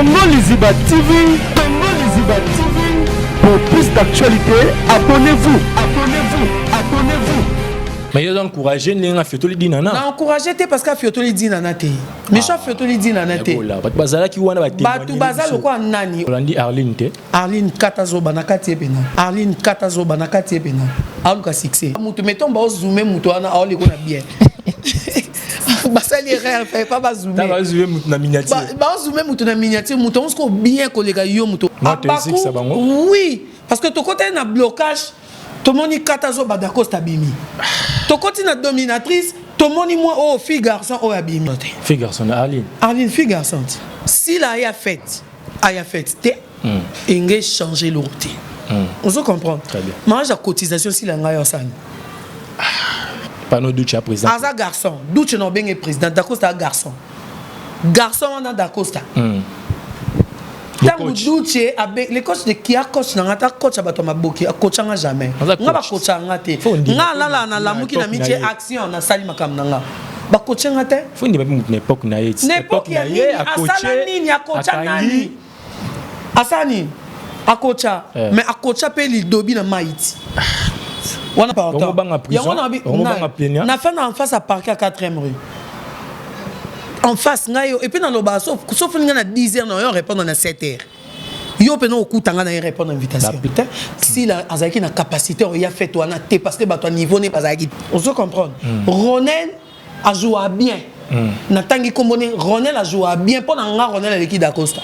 Congo Liziba TV, Congo Liziba TV. Pour plus d'actualités, abonnez-vous, abonnez-vous, abonnez-vous. Mais yo encourager ndenge afiotoli dinana. Na encourager te parce que afiotoli dinana te. Micho afiotoli dinana te. Bato bazalaki wana ba Bato baza lokola nani? Olandi Arline te. Arline kata zoba na kati ye pena. Arline kata zoba na kati ye pena. Aluka succès. Mutu mettons ba zoomer mutu wana aoleko na bien. Basali erreur fait pas ba zoomer. Ba zoomer mutu na miniature. Ba zoomer mutu na miniature mutu on se bien koleka yo mutu. Oui, parce que tokota na blocage tomoni kata zoba Dacosta abimi. Tokoti na dominatrice tomoni moi oh fille garçon oyo abimi. Fille garçon Arline. Arline fille garçon. S'il a ya fête, a ya fête te. Enge changer eloko te. Ozo comprendre? Mariage ya cotisation sila ngai osani. Pano Duche président. Aza garçon. Duche na obenge président. Dacosta garçon. Garçon wana Dacosta. Tango Duche abe le coach de kia coach na ngata coach ya bato ya maboki akocha nga jamais. Nga ba coacha nga te. Nga lala na lamuki na mitie action na sali makambo na nga. Ba coacha nga te. Faut ndima pe mutu na époque na ye. Na époque ya nini asala nini akocha nani? Asala nini? Akocha mais akocha pe lidobi na maiti. Wana pardon. Yango na bi na fin en face à parquet à 4e rue. En face ngai yo et puis naloba sauf nga na 10 heures na yo répondre na 7 heures. Yo pe na okuta nga na ye répondre invitation. Sila azalaki na capacité oyo ya fête wana te parce que bato ya niveau ne bazalaki. Ozo comprendre? Ronel a joua bien. Natangi kombo ne Ronel a joua bien pona nga Ronel aleki Dacosta.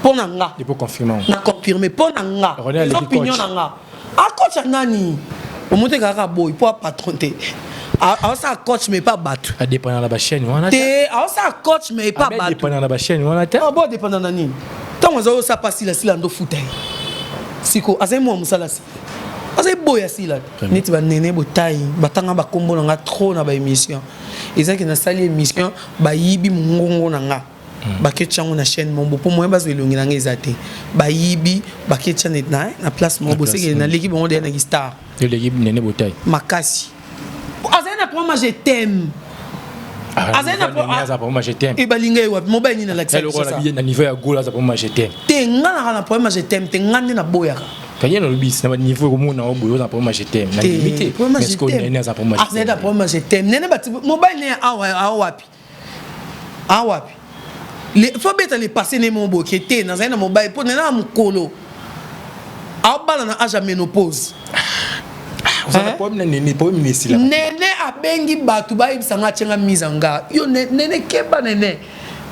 Pona nga. Il faut confirmer. Na confirmer pona nga. Ronel aleki opinion na nga. A coach nani? Omote kaka boy po patron te. Aosa coach mais pas bato. A dépendre na ba chaîne wana. Te, aosa coach mais pas bato. A dépendre na ba chaîne wana te. Ah bon dépendre na nini? Tango azo sa pas sila sila ndo futa. Siko azai mwa musala si. Azai boya sila. Neti ba nene botai batanga ba kombo na nga trop na ba émission. Ezaki na sali émission ba yibi mungongo na nga. Baketcha yango na chaîne mombo po moyen bazwa elongi na nga eza te. Bayibi baketcha na na place mombo seke na leki bango deya na ki star. Eleki nene botai. Makasi. Azali na programme je t'aime. Azali na programme je t'aime. E balinga ye wapi mobali nini alakisa biso ça. Na niveau ya goal aza programme je t'aime. Te nga na programme je t'aime te nga nde na boyaka. Kanye na lobi na niveau komona o boyo na programme je t'aime. Na limite. Mais ko nene aza programme je t'aime. Azali na programme je t'aime. Nene bati mobali ne awa awa wapi. Awa wapi. Le faut beta le passé ne mon boke te nazali na mobali po nena mukolo. Aobala na âge ya ménopause. Nene abengi bato bayebisa nga atyenga mise en garde. Yo nene keba nene.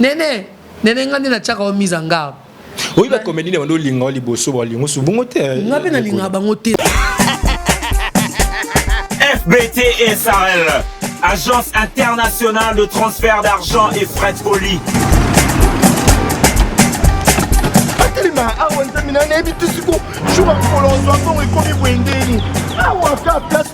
Nene nene nga nde natiaka yo mise en garde. Oyi ba comédie na bando olinga liboso balingo su bongo te. Nga mpe nalingaka bango te. FBT SARL, Agence internationale de transfert d'argent et frais de colis. Atelema awa nzambe na nayebi te siko jour ya mokolo ozwa mbongo ekomi boye ndeni awa ka place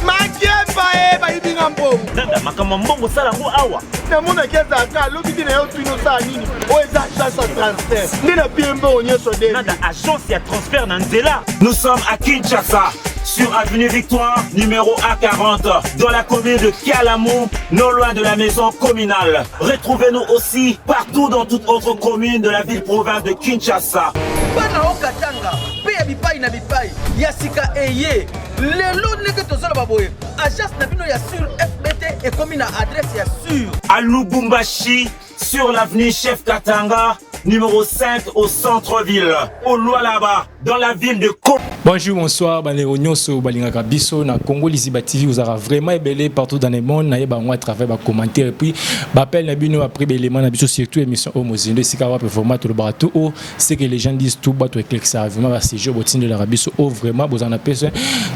makemba e bayibi nga mbongo. Nada makambo ya mbongo osala yango awa. Namonaki azalaka alobi te na yo tuni osala nini oyo eza agence ya transfert nde na pie mbongo nyonso de. Nada agence ya transfert na nzela. Nous sommes à Kinshasa sur avenue Victoire numéro A40 dans la commune de Kalamu, non loin de la maison communale. Retrouvez-nous aussi partout dans toute autre commune de la ville-province de Kinshasa. Bana okatanga pe ya bipai na bipai ya sika eye lelo ndenge tozoloba boye agence na bino ya sur FBT ekomi na adresse ya sur à Lubumbashi sur l'avenue Chef Katanga numéro 5 au centre-ville, au Lualaba, dans la ville de Ko. Bonjour, bonsoir, bandeko nyonso balingaka biso na Congo Liziba TV, vous aurez vraiment ebele partout dans le monde, na yeba à travers ba commentaires et puis ba appel na bino après ba éléments na biso surtout émission au Mozindo esika wapi vraiment tout le tout haut, ce que les gens disent tout bas tout éclaircir vraiment ba séjour botindo la biso au vraiment bozana na pesa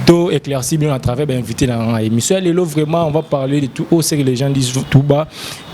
to éclaircir bien à travers ba invité na émission lelo vraiment on va parler de tout haut ce que les gens disent tout bas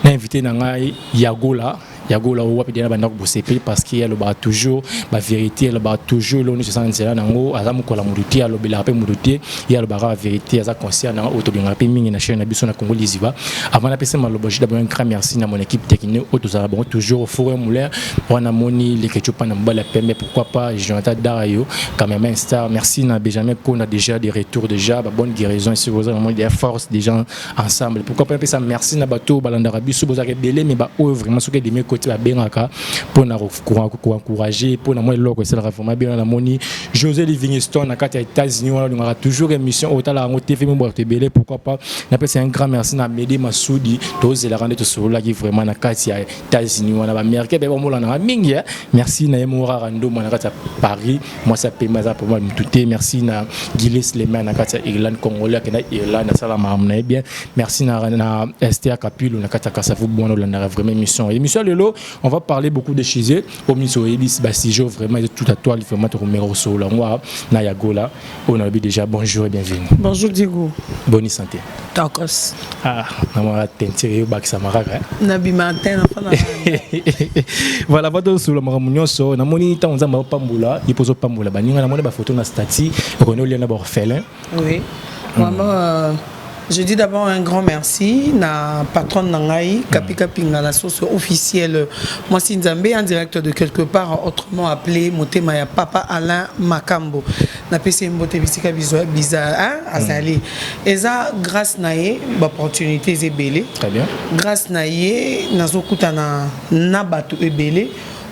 na invité na ngai Yagola. Yagola oyo wapi deja bandako bosepeli parce que alobaka toujours ba vérité, alobaka toujours eloko nyonso eza na nzela nango, aza mokola motu te, alobelaka mpe motu te, ye alobaka ba vérité, aza conscient nango oyo tolingaka mpe mingi na chaîne na biso na Congo Liziba. Avant napesa maloba, je d'abord un grand merci na mon équipe technique oyo tozala bango toujours au four et moulin wana moni Leketchou Pana mobali ya pembe, pourquoi pas Jonathan Dario cameraman star, merci na Benjamin Konda déjà de retour déjà ba bonne guérison ici vous avez des forces déjà ensemble, pourquoi pas napesa merci na bato balandaka biso bozalaka ebele mais ba oyo vraiment soki edimi côté côté babengaka mpona koencourager, mpona mwa eloko esalaka vraiment bien. Namoni José Livingstone na kati ya États-Unis wana, olingaka toujours émission oyo, otalaka yango TV mo bato ebele. Pourquoi pas napesa un grand merci na Mede Masudi, tozelaka nde tosololaki vraiment na kati ya États-Unis wana, baaméricain mpe bamolanaka mingi. Merci na ye morara ndoma na kati ya Paris, mwasi apema aza vraiment mutu te. Merci na Giles Lemain na kati ya Irlande, congolais akenda Irlande, asala makambo na ye bien. Merci na Esther Kapilu na kati ya Kasavu bwana, olandaka vraiment émission. Lelo on va parler beaucoup de sujets oyo miso oyebi, basujet vraiment tout à toi, vraiment tokomeka kosolola yango na Yagola oyo nalobi déjà. Bonjour et bienvenue. Bonjour Diego. Bonne santé? Tokos. Ah, namona teinture eyobakisama kaka. Nabima te, nafana. Voilà, va tosolola makambo nyonso. Namoni ntango Nzambe azopambola ye mpo ozopambola baninga, namoni bafoto na statut, okoni olia na baorphelin. Oui, vraiment, je dis d'abord un grand merci na patronne na ngai, Kapi Kapinga, la source officielle, mwasi Nzambe, en direct de quelque part, autrement appelé Motema ya Papa Alain Makambo. Napesi mbote bisika bizo biza hein, azali. Eza grâce na ye ba opportunité ebele. Très bien. Grâce na ye nazokutana na bato ebele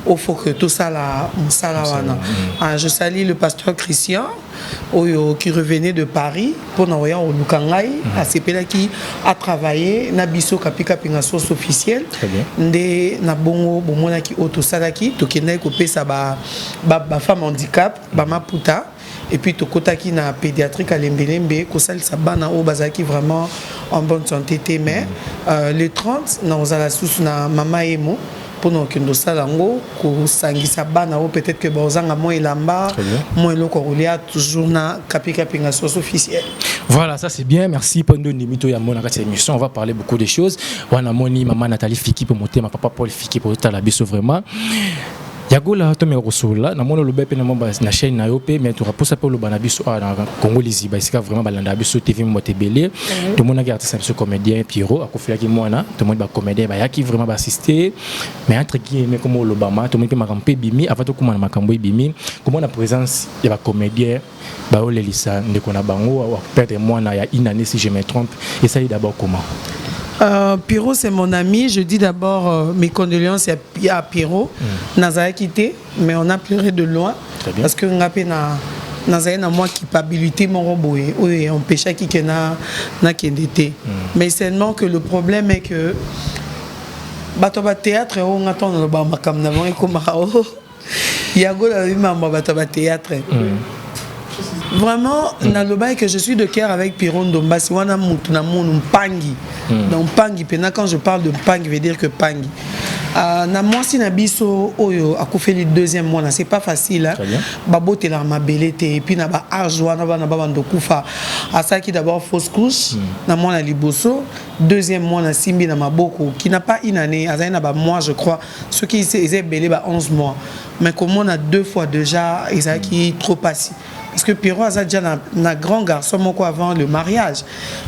au faut que tout ça la mosala wana. Ah, je salue le pasteur Christian oyo qui revenait de Paris mpona koya koluka ngai, asepelaki atravailler na biso Kapi Kapinga source officielle. Très bien. Nde na bongo bomonaki oyo tosalaki, tokendaki kopesa bafemme ba handicap bamaputa, et puis tokotaki na pédiatrique à Lembelembe kosalisa bana oyo bazalaki vraiment en bonne santé te. Mais le 30 na kozala susu na Mama Emo mpona kokende kosala yango, kosangisa bana oyo peut-être que bazanga mwa elamba, Très bien. mwa eloko ya kolia, toujours na Kapi Kapinga source officielle. Voilà, ça c'est bien. Merci Pondo Nimito ya mona kati émission. On va parler beaucoup de choses. Wana moni maman Nathalie Fiki pour monter, ma papa Paul Fiki pour tala biso vraiment. Yagola, tomeka kosolola, namoni oloba mpe na mwa na chaîne na yo mpe, mais tokaposa mpe oloba na biso awa na Congo Liziba, esika vraiment balanda biso TV moto ebele. Tomonaki artiste na biso comédien Pierrot akufelaki mwana, tomoni bacomédien bayaki vraiment baassiste, mais entre guillemets comme olobama, tomoni mpe makambo mpe ebimi. Avant tokóma na makambo ebimi, komona présence ya bacomédien baolelisa ndeko na bango perdre mwana ya une année, si je me trompe, esali d'abord comment? Pierrot, c'est mon ami. Je dis d'abord mes condoléances à Pierrot. Nazalaki te, mais on a pleuré de loin. Très bien. Parce que ngape na nazali na mwa culpabilité moko boye oyo empêchaki ke na nakende te. Mais seulement que le problème est que bato ba théâtre oyo nga ntango naloba makambo na bango ekomaka o yango nalobi mambo ya bato ya bathéâtre. Vraiment, nalobaki que je suis de cœur avec Pierrot Ndombasi wana, mutu na munu mpangi. Donc mpangi mpena, quand je parle de mpangi, veut dire que mpangi na mwasi na biso oyo akufeli deuxième mwana, c'est pas facile, hein? Très bien. Babotelaka mabele te, et puis na baâge wana bana babanda okufa. Asalaki d'abord fausse couche na mwana liboso, deuxième mwana asimbi na maboko qui n'a pas une année, azali na bamois, je crois, soki eza ebele ba 11 mois. Mais komona deux fois déjà ezalaki trop pasi, parce que Pierrot aza déjà na grand garçon moko avant le mariage.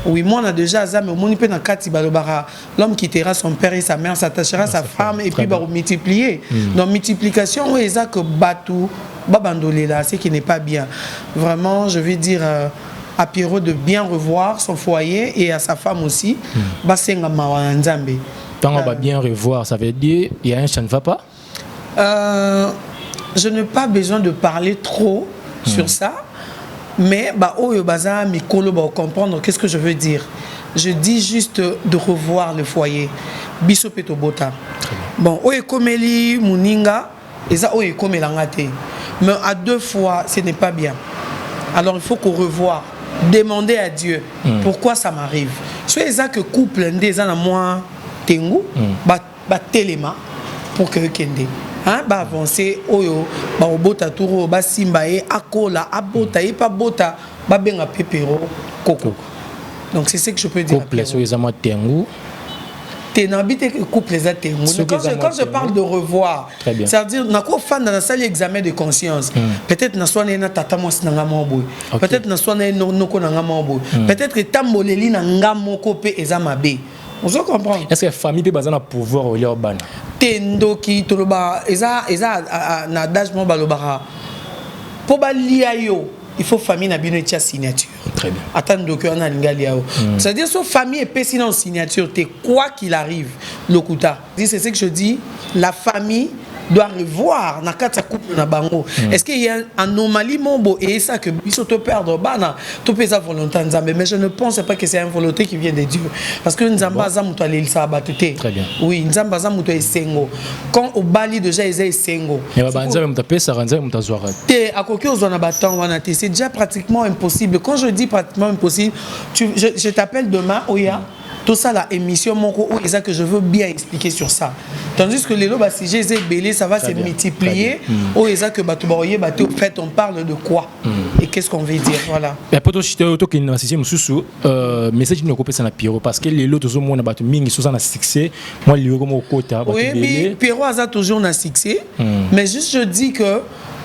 Oui, mwana déjà aza, mais omoni mpe na kati balobaka: l'homme quittera son père et sa mère, s'attachera à sa femme, et puis bakomultiplier. Donc multiplication oyo eza que bato babandolela, ce qui n'est pas bien. Vraiment, je vais dire à Pierrot de bien revoir son foyer et à sa femme aussi, basenga mawa na Nzambe. Tant on va bien revoir, ça veut dire il y a un ça ne va pas. Je n'ai pas besoin de parler trop sur ça, mais bah oyo baza mikolo ba comprendre qu'est-ce que je veux dire. Je dis juste de revoir le foyer. Biso pe tobota. Bon, oyo ekomeli muninga, eza oyo ekomelanga te. Mais à deux fois, ce n'est pas bien. Alors il faut qu'on revoie, demander à Dieu pourquoi ça m'arrive. Soit eza que couple nde eza na mwa tengu, ba batelema pour que kende. Hein, ba avancer oyo ba obota tour oyo basimba ye akola abota ye pa bota babenga pe Pierrot koko. Donc c'est ce que je peux dire à Couple Pierrot. soki eza mwa tengu. Te, nayebi te que couple eza tengu. Soki Quand eza je, mwa quand je tengu. parle de revoir, Très bien. c'est-à-dire nakofanda, nasali examen de conscience, peut-être naswana ye na tata mwasi na nga moko boye, peut-être naswana ye noko na nga moko boye, peut-être etamboleli na nga moko mpe eza mabe, ozo comprendre? Est ce que famille mpe baza na pouvoir olia obana? Te, ndoki toloba eza na adage moko balobaka mpo balia yo. Il faut famille na bino etia signature. Très bien. Ata ndoki wana alingi alia yo. C'est-à-dire so famille epesi nano signature te, quoi qu'il arrive, lokuta. C'est ce que je dis, la famille doit revoir na kati ya couple na bango. Est-ce qu'il y a anomalie mombo et ça que biso to perdre bana to pesa volonté Nzambe? Mais je ne pense pas que c'est une volonté qui vient de Dieu, parce que Nzambe aza moto alelisa bato te. Très bien. Oui, Nzambe aza moto esengo. Quand obali déjà, eza esengo. Ya ba Nzambe moto apesaka, Nzambe moto azwaka. Te, akoki ozwa na batemps wana te, c'est déjà pratiquement impossible. Quand je dis pratiquement impossible, je t'appelle demain, oya tosala émission moko oyo eza que je veux bien expliquer sur ça, tandis que lelo basujet eza ebele, ça va se multiplier. Oyo eza que bato baoyeba te au fait on parle de quoi et qu'est-ce qu'on veut dire, voilà. Ya po tokende na sujet mosusu, message nini okopesa na Pierrot? Parce que lelo tozomona bato mingi soza na succès, mwa lilo moko okota bato Oui, ebele. Pierrot aza toujours na succès, mais juste je dis que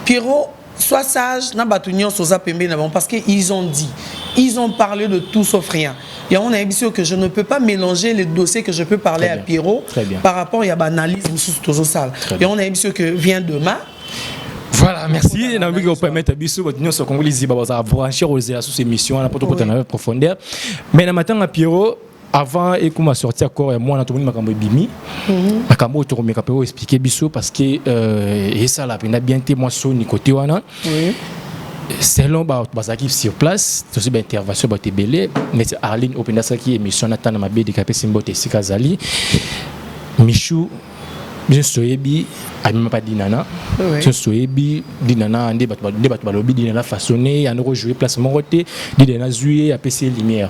Pierrot soit sage na bato nyonso oza pembeni na bango, parce que ils ont dit, ils ont parlé de tout sauf rien. Yango nayebi soki que je ne peux pas mélanger les dossiers que je peux parler Très à bien. Pierrot Très bien. par rapport ya baanalyse mosusu tozosala. Très bien. Yango nayebi soki que vient demain. Voilà, merci. Nayebi kopermettre biso bato nyonso Kongo Liziba bazala branché kozela susu émission wana po tokota na profondeur. Mais na matanga Pierrot, avant ekoma sorti accord ya mwana, tomoni makambo ebimi, makambo oyo tokomeka mpe oexpliquer biso, parce que esala mpenza bien te, mwa soni kote wana. Selon bato bazalaki sur place, tosi baintervention bato ebele neti Arline oyo mpenza asalaki émission na tana mabedeka, apesi mbote esika azali. Michou, biso toyebi amema mpa Dinana. Biso toyebi Dinana nde bato nde bato balobi Dinana façonné ando kojouer place moko te. Dinana azwi ye, apesi ye lumière.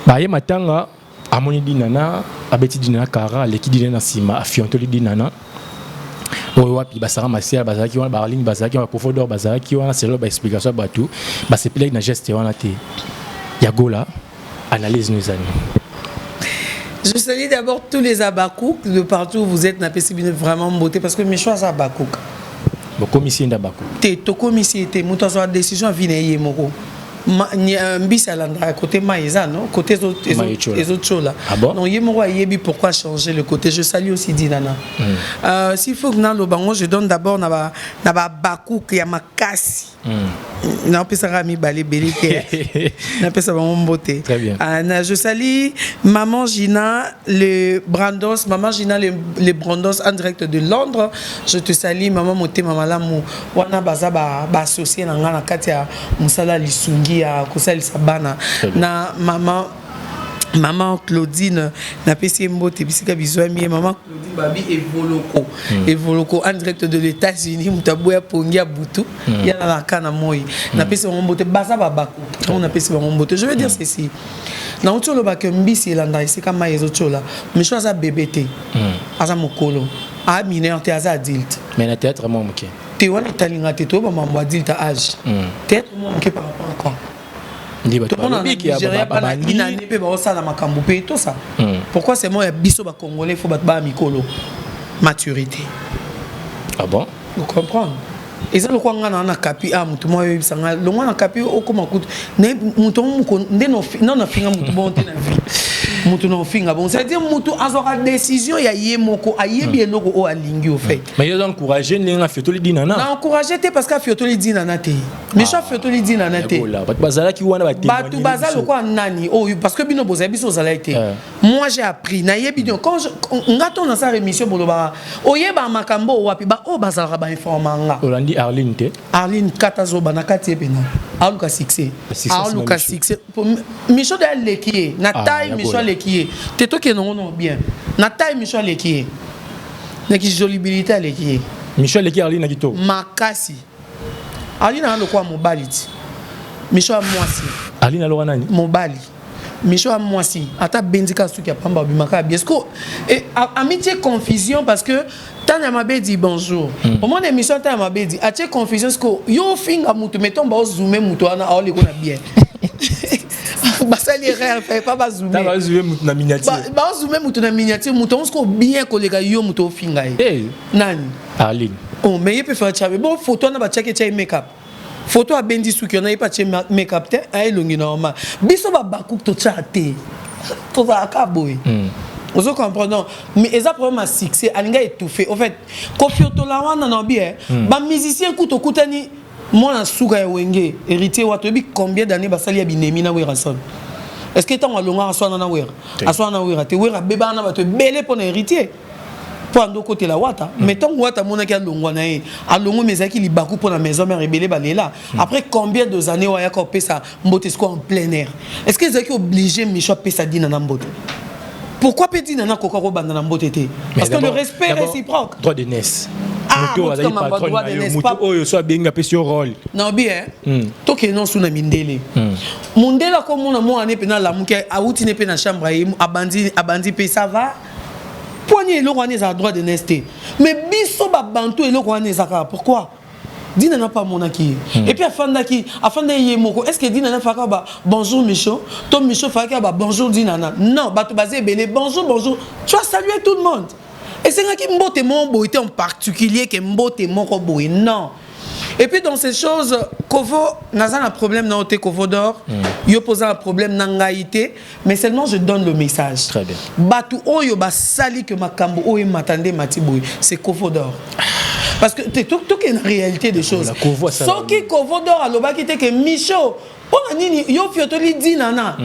Baye matanga, amoni Dinana, abeti Dinana kara, aleki Dinana na nsima, afiontoli Dinana. Oyo wapi basara masiala bazalaki wana, baarline bazalaki wana, bakofo d'or bazalaki wana. Selon baexplication ya bato, basepelaki na geste wana te. Ya Gola, analyse no ezali? Je salue d'abord tous les Abakouk de partout où vous êtes, napesi bino vraiment beauté, parce que mes choix Abakouk. Bokomisi ye nde Abakouk. Te, tokomisi ye te. Moto azwa décision avi na ye moko. Mbisi alandaka côté mai eza, non côté Mai etiola. Ezotiola. Ah bon? Donc ye moko ayebi pourquoi changer le côté. Je salue aussi Dinana. S'il faut que naloba ngo, je donne d'abord na babakouk ya makasi. Napesaka mibale ebele te, napesa bango mbote. Très bien. Ah, je salue maman Gina le Brandos, maman Gina le Brandos en direct de Londres. Je te salue, maman motema malamu. Wana baza ba ba associé na nga na kati ya mosala lisungi ya kosalisa bana. Très bien. Na maman Claudine, napesi ye mbote bisika bizwami ye. Maman Claudine babi Evoloko, Evoloko en direct de l'États-Unis, moto aboya pongi ya butu, ya nalaka na moi. Napesi bango mbote, baza babako ntango napesi bango mbote. Je veux dire ceci: nauti olobaka mbisi elanda esika mai ezotiola. Micho aza bebe te, aza mokolo, aa mineur te, aza adulte. Mais na théâtre mwa moke. Te, wana etalinga te. Toyeba mambo adulte, âge, théâtre mwa moke par rapport à quoi? Nde bato Tomona na balobiki ya Nigeria bana babandi. inane mpe baosala makambo mpe tosa. Pourquoi c'est moi ya biso bacongolais faut bato baya mikolo maturité? Ah bon? Vous comprendre, eza lokwa nga na kapi a motu moko ayebisa nga longwa na kapi okóma kutu moto moko nde nano nafinga motu bon te na vie, motu na ofinga bon, c'est-à-dire motu azwaka décision ya ye moko, ayebi eloko oyo alingi au fait. Mais yo encouragé ndenge afiotoli Dinana? Na encouragé te, parce que afiotoli Dinana te, miso afiotoli Dinana te. Bato bazalaki wana. Bato baza lokwa nani oyo? Parce que bino bozali, biso ozalaki te. Moi j'ai appris, nayebi. Donc quand nga to nasala émission, bolobaka oyeba makambo wapi, baoyo bazalaka bainforma nga. Olandi Arline te? Arline kata zoba na kati ye mpena aluka succès, aluka succès. Micho de aleki ye na taille, micho aleki ye te. Tokende ngo no bien na taille, micho aleki ye na kijolibilité, aleki ye. Micho aleki Arline na kitoko? Makasi. Arline aza lokola mobali ti, micho ya mwasi. Arline aloka nani? Mobali. Micho ya mwasi, ata bendika suki ya pamba, obimaka ya bien. Ce amitie confusion, parce que Tanya Mabedi, bonjour. Omona émission Tanya Mabedi atie confusion, ce que yo ofinga mutu, mettons baozoome mutu wana aoleko na bien, basali erreur, fait pas bazoome. Na miniature. Bazoome mutu na miniature, mutu ongo siko bien koleka yo mutu ofinga ye nani. Arline. Oh, mais ye mpe fa tyabe bon photo wana batiaki etya ye make-up. Photo abendi suki wana, ye mpe atie make-up te, aelongi normal. Biso babakuku totyaa te, tozalaka boye. Ozo comprendre? Non, mais eza problème ya succès, alinga étouffer. Au fait, kofiotola wana na bi bamusicien kutu okutani. Mwana suka ya Wenge, Héritier Wata, oyebi combien d'années basali ya binemi na Werrason? Est-ce que ntango alongaka aswana na Wera? Aswana na Wera te. Wera abebana na bato ebele mpo na Héritier, mpo ando okotela Wata. Mais ntango Wata amonaki alongwa na ye, alongwa, mais ezalaki libaku mpo na Maison Mère. Ebele balela. Après combien de années oyo ayaka kopesa mbote siko en plein air? Est ce que ezalaki obligé Micho apesa Dina na mbote? Pourquoi mpe Dina nakoka kobanda na mbote te? Parce que le respect réciproque. Droit d'aînesse. Moto oyo azali patron na yo, moto oyo so abengi, apesi yo rôle. Naobi tokende nonso na mindele. Mondele akomona mwana mpe nalamuki, awuti ne mpe na chambre ye, abandi, abandi mpe ça va. Poani eloko wana ezala droit d'aînesse te. Mais biso babantu, eloko wana eza kaka. Pourquoi Dina na pa amonaki ye et puis afandaki, afandaki ye moko? Est ce que Dina na faka ba bonjour Micho, to Micho faka ba bonjour Dina na? Non, bato baza ebele. Bonjour, bonjour, tu as salué tout le monde. Esengaki mbote moko boye te en particulier ke mbote moko boye, non. Et puis dans ces choses, Kovo, naza na problème na yo te, Kovo d'or. Yo poza un problème na ngai te, mais seulement je donne le message. Très bien. Batu oyo basali que makambo oyo matande mati boye, c'est Kovo d'or. Parce que tout tout est une réalité des choses. Soki Kovo d'or alobaki te que Micho, pona nini yo fiotoli Dinana?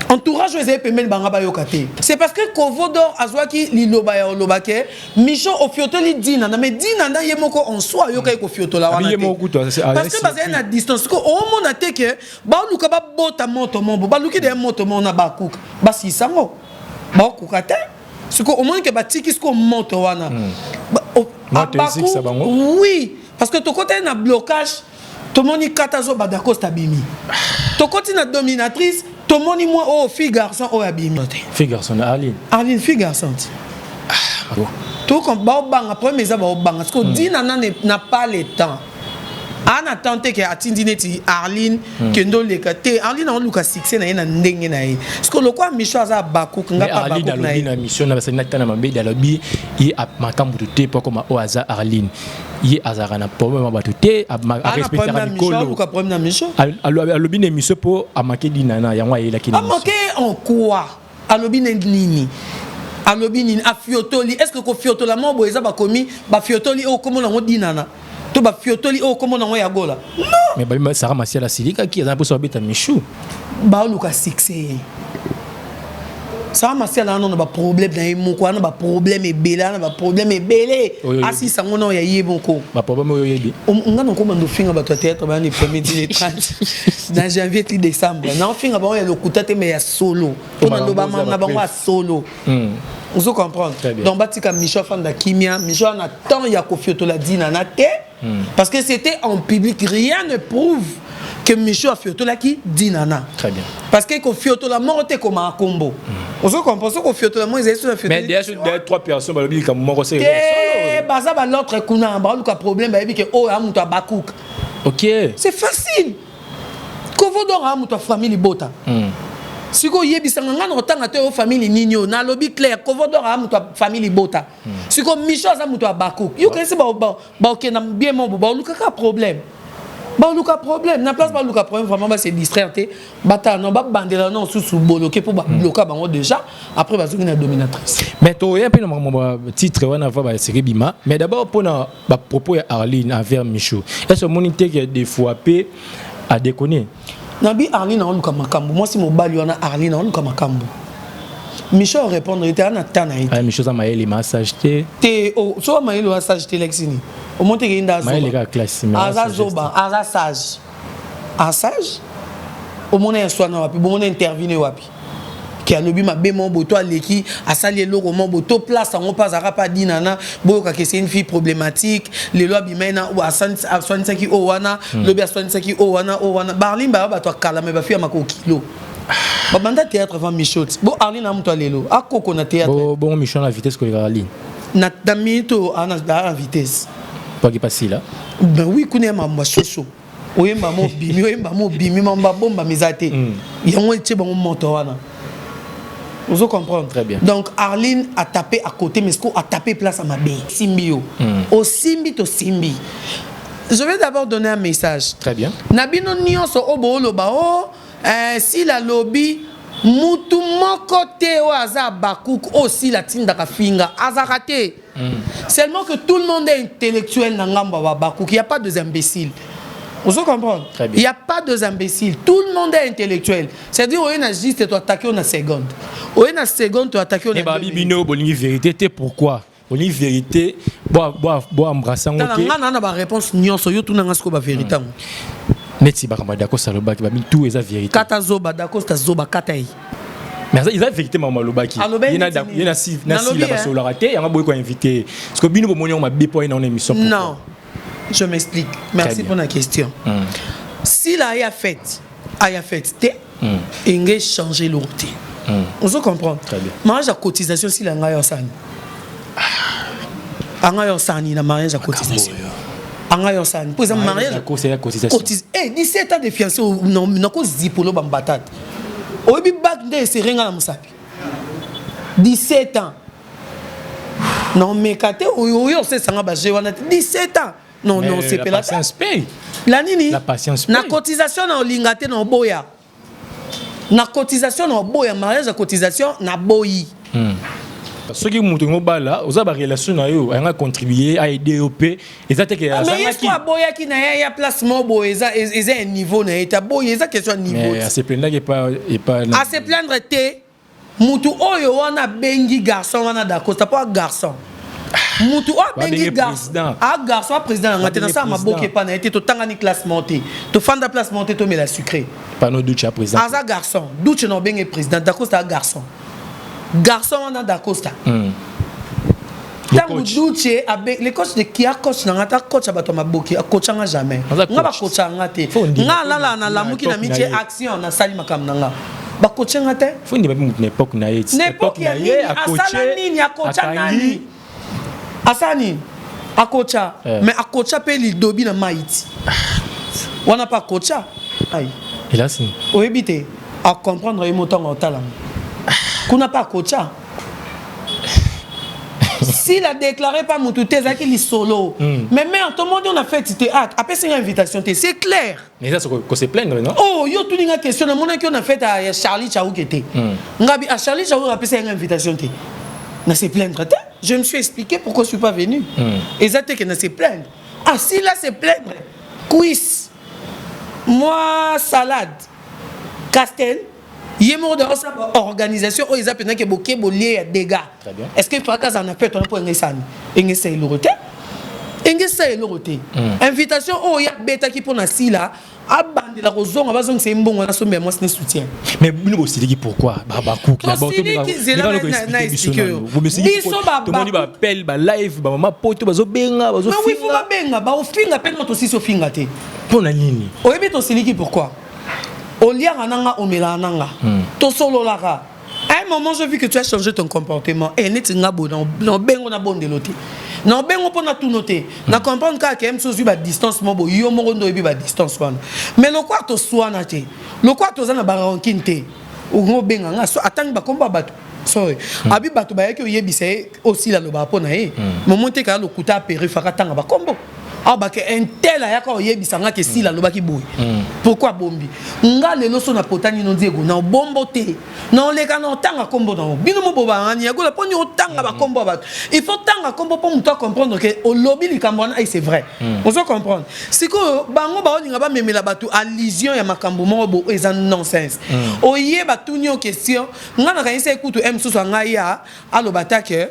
Entourage oyo ezali pembeni banga bayoka te. C'est parce que Kovo d'or azwaki liloba ya oloba ke Micho ofiotoli Dinana, mais Dinana ye moko en soi ayokaki kofiotola wana te, parce que bazali na distance. Ko omona te ke baluka babota moto mobo, baluki deya moto moko na bakuka, basisango baokuka te. Siko omoni ke batiki siko moto wana. Oui, parce que tokotali na blocage, tomoni kata azobada Costa abimi, tokoti na dominatrice, tomoni mwa oyo fille garçon oyo abimi. Fille garçon, Arline. Arline fille garçon ti to baobanga problème eza baobanga parce que Dina n'a pas le temps, ana temps te ke atindi neti Arline kende oleka te. Arline aoluka succès na ye na ndenge na ye. Parce que lokwa Micho aza bakuk, nga pa bakuk na ye. Na mission na basali na tana mabe, alobi ye makambo te po akoma oyo aza. Arline ye azalaka na problème ya bato te, arespectaka mikolo. Problème na Micho. Alobi na émission mpo amake Dinana, yango ayelaki. Amake en quoi? Alobi na nini? Alobi nini? Afiotoli. Est ce que kofiotola mo boye eza bakomi bafiotoli oyo komona yango Dinana, to bafiotoli oyo komona yango ya Gola? Non. Mais babi Sara Masiala asilikaki, aza mposa babeta Michu. Baoluka succès. Sara Masiala wana na baproblème na ye moko wana, baproblème ebele wana, baproblème ebele, asisa yango na oyo ya ye moko. Baproblème oyo oyebi. Nga nakoma ndofinga bato ya théâtre bayani premier ti 30 na janvier ti décembre, naofinga bango ya lokuta te, mais ya solo, mpo naloba na bango ya solo. Ozo comprendre? Donc batika Micho afanda kimia. Micho ana temps ya kofiotola Dinana te, parce que c'était en public. Rien ne prouve que Micho afiotolaki Dinana. Très bien. Parce que kofiotola moko te komaka kombo. Ozo comprendre? So kofiotola moko ezali so. Mais déjà trois personnes balobi likambo moko. Se te, baza balautre kuna baoluka problème, bayebi ke oyo a moto abakuka. C'est facile. Kovo donc a moto ya famille libota. Sikoyo oyebisanga ngai na kotanga te oyo famille nini oyo nalobi clair. Kovo d'or aa moto ya famille libota. Sikoyo Micho aza moto ya bakuk. Yo kanisi baokenda bien mobo, baolukaka problème, baluka problème na place, baluka problème. Vraiment, base distraire te, batala no babandela no susu boloke mpo babloka bango déjà. Après bazongi na dominatrice. Mais toya mpe na makambo batitre wana va baseki bima. Mais d'abord mpona bapropos ya Arline envers Michou, est ce omoni te ke des fois mpe adéconné? Nabi Arline aoluka makambo, mwasi mobali wana. Arline aoluka makambo, Micho répondre ete ana ta na ye. Micho aza mayele, massage te. Te, so mayele oza sage te, lekisini omoni teke ye nde aza zoba. Aza sage, asage. Omona ya swana wapi? Bomona intervenir wapi ke alobi mabe moko boye to aleki asali eloko moko boye to place yango mpe azalaka mpe adinana? Boyokaka c'est une fille problématique. Lelo abimai na aswanisaki oyo wana, lobi aswanisaki oyo wana, oyo wana. Baarline baya bato akala, me bafi ya makokilo babanda théâtre avant Michot. Bo Arline na moto alelo akoko na théâtre. Bongo Michot na vitesse koleka Arline? Na minute oyo ana vitesse. Paki pasila. Ben oui, kuna ya mambo ya soso, oyemba mo obimi, oyemba mo obimi, mambo babombama eza te. Yango etie bango moto wana. Ozo comprendre? Très bien. Donc Arline a tapé à côté, mais ce a tapé place à mabe simbi yo. Osimbi to simbi. Je vais d'abord donner un message. Très bien. Na bino nyonso oyo booloba o Sila lobi mutu moko te oyo aza bakuk oyo Sila atindaka finga azaka te. Seulement que tout le monde est intellectuel na ngambo ya babakuki, y a pas des imbéciles. Ozo comprendre? Très bien. Il n'y a pas deux imbéciles. Tout le monde est intellectuel. C'est-à-dire, on est juste, tu attaqué on a seconde. On est seconde, tu attaqué on a Eh babi bino bolingi vérité te pourquoi? Bolingi vérité bo bo bo embrasser ngo te. Nga na ba réponse nyonso yo tuna nga siko ba vérité ngo. Neti bakambo ya Dacosta alobaki babi tout eza vérité. Kata zoba Dacosta zoba kata ye. Mais eza vérité makambo alobaki. Ye na ye na si na si la basolaka te yango boyi ko inviter. Parce que bino bomoni yango mabe po ye na émission. Non. Je m'explique. Merci pour la question. Si la ya fête, aya fête te enge changer eloko te. Ozo comprendre? Mariage ya cotisation sila ngai osani. Anga osani na mariage ya cotisation. Anga osani. Po eza mariage ya cotisation. Eh 17 ans de fiancé nako zipolo ba mbatata. Oyebi bac nde esere nga na mosapi. 17 ans. Non meka te oyo osesanga ba jeu wana 17 ans. Non non c'est la patience paye. La nini? La patience paye. Na cotisation na olinga te na oboya. Na cotisation na oboya mariage ya cotisation na boyi. Soki mutu ngobala oza ba relation na yo anga contribuer a aider yo pe eza te ke azangaki. Mais yesu aboyaki na ye ya place mo boye eza eza un niveau na ye ta boye eza question ya niveau. Mais à se plaindre et pas et pas à se plaindre te mutu oyo wana abengi garçon wana Dacosta po a garçon. Mutu oyo abengi garçon a garçon a président na nga te nasala maboke epa na ye te totangani classe moko te tofanda place moko te tomela sucré. Pano Duce a président. Aza garçon Duce na obenge président Dacosta a garçon. Garçon wana Dacosta. Ntango Duce abe le coach de kia coach na nga ta coach ya bato ya maboke akocha nga jamais. Nga bakocha nga te. Nga alala na lamuki na mitie action nasali makambo na nga. Bakoche nga te. Faut ndima mutu na époque na ye. Na époque ya nini asala nini akocha nani? Asala nini? Akocha. Mais akocha pe lidobi na maiti. Wana pa akocha. Ai. Elasi. Oyebi te. A comprendre ye motango otala. Kuna pa akocha. S'il a déclaré pas mutu te ezalaki lisolo. Mais mère tout le monde on a fait te ah apesi nga invitation te c'est clair. Mais ça c'est qu'on se plaindre non? Oh yo tuni nga question na monaki on a fait ya Charlie Chaouke te. Ngabi a Charlie Chaouke apesi nga invitation te. Na se plaindre te. Je me suis expliqué pourquoi je suis pas venu. Eza te que na se plaindre. Ah si là se plaindre. Cuisse. Moi salade. Castel. Ye moko da osala ba organisation oyo eza mpenza ke boke bolie ya dégâts. Est-ce que faka azala na fete wana mpo engesani engesa eloko te engesa eloko te. Invitation oyo ye abetaki mpo na sila abandela kozonga bazongisa ye mbongo wana sombe ya mwasi ne soutien. Mais bino bosiliki pourquoi babakuki Tosiliki, zela na explique yo. Biso tomoni ba appel ba live ba mama poto bazobenga Mais oui, faut bazofinga babenga baofinga mpe no tosisi ofinga te. Mpo na nini? Oyebi tosiliki pourquoi? Oliaka nanga omelaka nanga tosololaka. À un moment, j'ai vu que tu as changé ton comportement. Et neti nga bo na bengo na bondelo te. Na bengo pona tout noter. Na comprendre ka ke mso ba distance mo bo yo moko ndo yebi ba distance wana. Mais lokwa to swana te. Lokwa to za na ba rancune te. Ngo benga nga so atangi ba komba bato. Sorry. Abi bato ba yaki oyebisa ye aussi la loba pona ye. Momo te ka lokuta peri faka tanga ba kombo. Ah ba ke un tel ayaka oyebisa nga ke sila lobaki boye. Pourquoi bombi? Nga lelo so na potani no Diego na bombo te. Na oleka na otanga kombo na bino mo boba ngani ya gola poni otanga ba kombo ba. Il faut tanga kombo po muto comprendre que olobi likambo wana c'est vrai. Ozo comprendre. Siko bango ba olinga ba memela bato allusion ya makambo moko bo eza nonsense. Oye ba tuni yo question nga na kanisa ekutu M susu ngai ya aloba ta que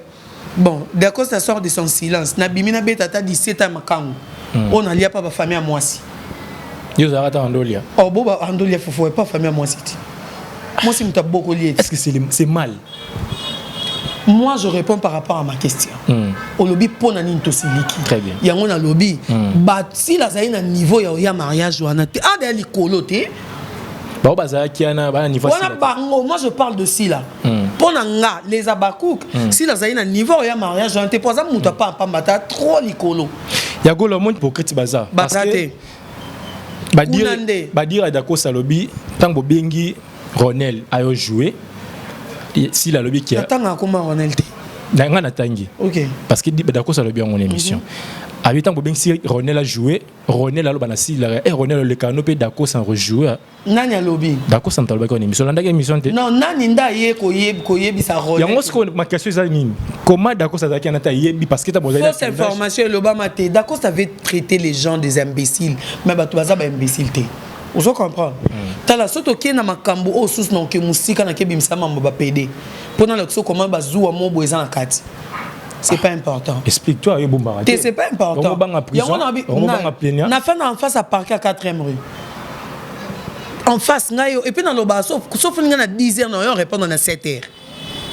bon, Dacosta sort de son silence. Na bimi na beta ta 17 ans makangu. On a lia pa ba famille ya mwasi. Yo ozalaka ta andolia. Oh bo ba andolia fufu pas famille ya mwasi ti. Mwasi muta bokoli. Est-ce que c'est mal? Moi je réponds par rapport à ma question. Olobi pona nini tosiliki. Très bien. Yango na lobi ba si la zali na niveau ya ya mariage wana te. Ah de likolo te. Ba bazalaki wana ba niveau Wana bango, moi je parle de Sila. Pona nga les abakouk, Sila zali na niveau ya mariage wana te po aza mutu apa pamba ta trop likolo. Ya golo monde hypocrite baza. Baza te. Badire badire Dacosta lobi tango bengi Ronel ayo jouer Sila lobi ki Natanga akoma Ronel te. Na nga natangi. OK. Parce que Dacosta lobi en émission. Abi ntango bobengisi Ronel ajoue, Ronel aloba na Sila: "E Ronel, olekaka no mpe Dacosta rejoue." Nani alobi? Dacosta moto alobaki wana émission. Olandaki émission te? Non, nani nde aye koyebisa Ronel? Yango sikoyo ma question eza nini? Comment Dacosta azalaki wana te, ayebi? Parce que ta bozali na Fausse information elobama te. Dacosta avait traité les gens des imbéciles, mais bato baza baimbécile te, ozo comprendre? Tala, so tokei na makambo oyo susu na oke mosika, nakebimisa mambo bapede mpo na lakisa koma bazuwa mo boye eza na kati. C'est pas important. Explique toi, yo bombaka. Te, c'est pas important. Banga prison. Yango na banga plaignant. Na fanda en face à parquet à 4e rue, en face ngai yo. Et puis naloba, sauf nga na 10 heures na yo répondre na 7 heures,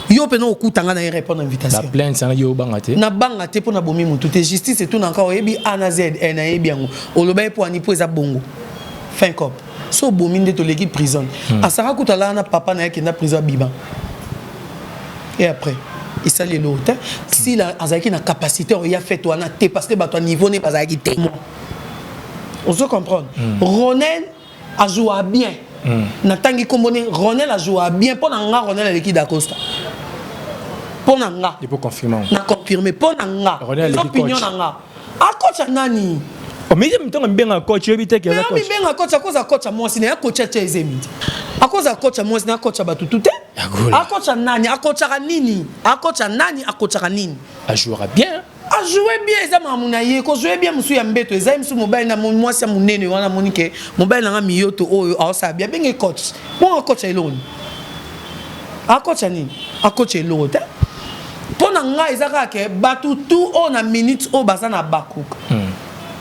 yo mpena okuta nga na ye répondre invitation. Baplainte sana, yo obanga te? Nabanga te, mpo nabomi motu te. Justice etunaka: oyebi A na Z? E nayebi yango. Oloba ye mpo ani? Mpo eza bongo, fin cop. So obomi nde toleki prison. Asaka kutu alala na papa na ye, akenda prison, abima et après esali eloko te. Sila azalaki na capacité oyo ya fete wana te, parce que bato ya niveau ne bazalaki te, ozo comprendre? Ronel ajoua bien. Natangi nkombo ne Ronel ajoua bien. Mpo na nga, Ronel aleki Dacosta, mpo na nga. Il faut confirmer. Na confirme, mpo na nga. Ronel eza aleki opinion coach. Na nga, akocha nani? Mais ntango mibenga coach, oyebi te ke aza coach. Mibenga coach, akoza coach ya mwasi na ye, akocha atia ezemi te. Akoza coach ya mwasi na, akocha batutu te. Yagola. Akocha nani? Akochaka nini? Akocha nani? Akochaka nini? Ajouera bien. Ajoue bien, eza makambo na ye. Kojoue bien mosusu ya mbeto eza ye mosusu. Mobali na mwasi ya monene wana, amoni ke mobali nanga miyoto oyo aosala bien, abenge coach. Bongo acoacha eloko nini? Acoacha nini? Acoacha eloko te. Mpo na ngai, eza kaka ke bato tu oyo na minute oyo baza na Bakuk,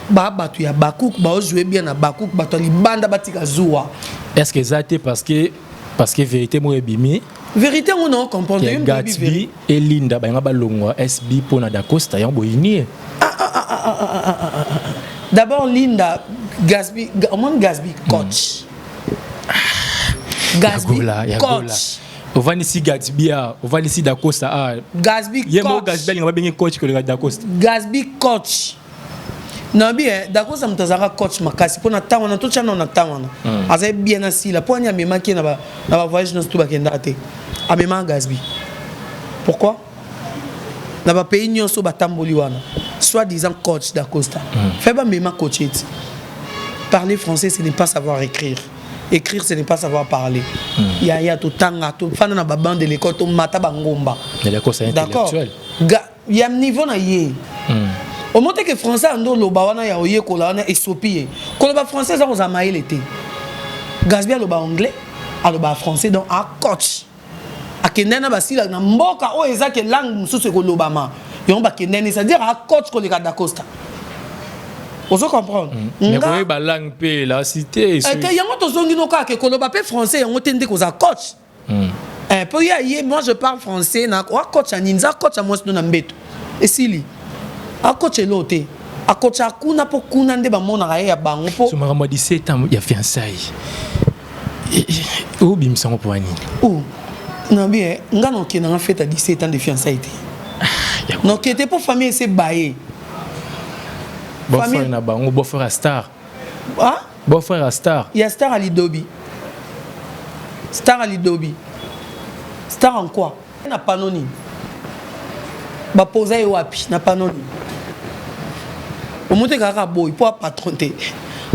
ba bato ya Bakuk baojoue bien na Bakuk. Bato ya libanda batika zuwa. Est ce que eza te parce que vérité moko ebimi? Vérité yango na ocomprendre. Ke Gatsby elinda balinga balongwa SB mpo na Dacosta, yango boyini ye. D'abord Linda, Gasby, omoni Gasby coach, Gasby Yagola, Yagola. coach. Ovandisi Gatsby a, ovandisi Dacosta a. Gasby Ye moko coach. Gatsby alinga babenge coach koleka Dacosta. Gasby coach nayebi eh, Dacosta moto azalaka coach makasi mpo na ntango wana totya nao na ntango wana azali bien na Sila. Mpo ani amemaki ye na bavoyage nyonso to bakendaka te, amemaka Gasby. Pourquoi na bapays nyonso batamboli wana, soit disant coach Dacosta, fait bamema coach eti? Parler français, ce n'est pas savoir écrire. Écrire, ce n'est pas savoir parler. Ya ya totanga, tofanda na babanc de l'école, tomata bangomba. Mais Dacosta D'accord. intellectuel. Ya niveau na ye, omoni ke français ando oloba wana ya oyekola wana esopi ye. Koloba français eza kozala mayele te. Gasby aloba anglais, aloba français, donc acoach. Akendani na basila na mboka oyo eza ke langue mosusu ekolobama, yango bakendani, c'est-à-dire acoach koleka Dacosta, ozo comprendre? Mais koyeba langue mpe la cité. Te, yango tozongi no kaka ke koloba mpe français yango te nde kozala coach. Mpo ye aye: "Moi, je parle français." Na acoach ya nini? Za coach ya mwasi no na mbeto esili, acoach elo te. Akocha kuna mpo kuna nde bamonaka ye ya bango mpo So makambo ya 17 ans ya fiançailles obimisa yango mpo ya nini? Oh, nabi eh, nga na okendanga fête ya 17 ans de fiançailles te. Naokende te mpo famille ese baye. Beau-frère na bango, beau-frère ya star. Ah? Beau-frère ya star. Ya star alidobi, star alidobi, star en quoi? Na pano nini bapoza ye wapi? Na pano nini omote kaka boyi mpo apatron te?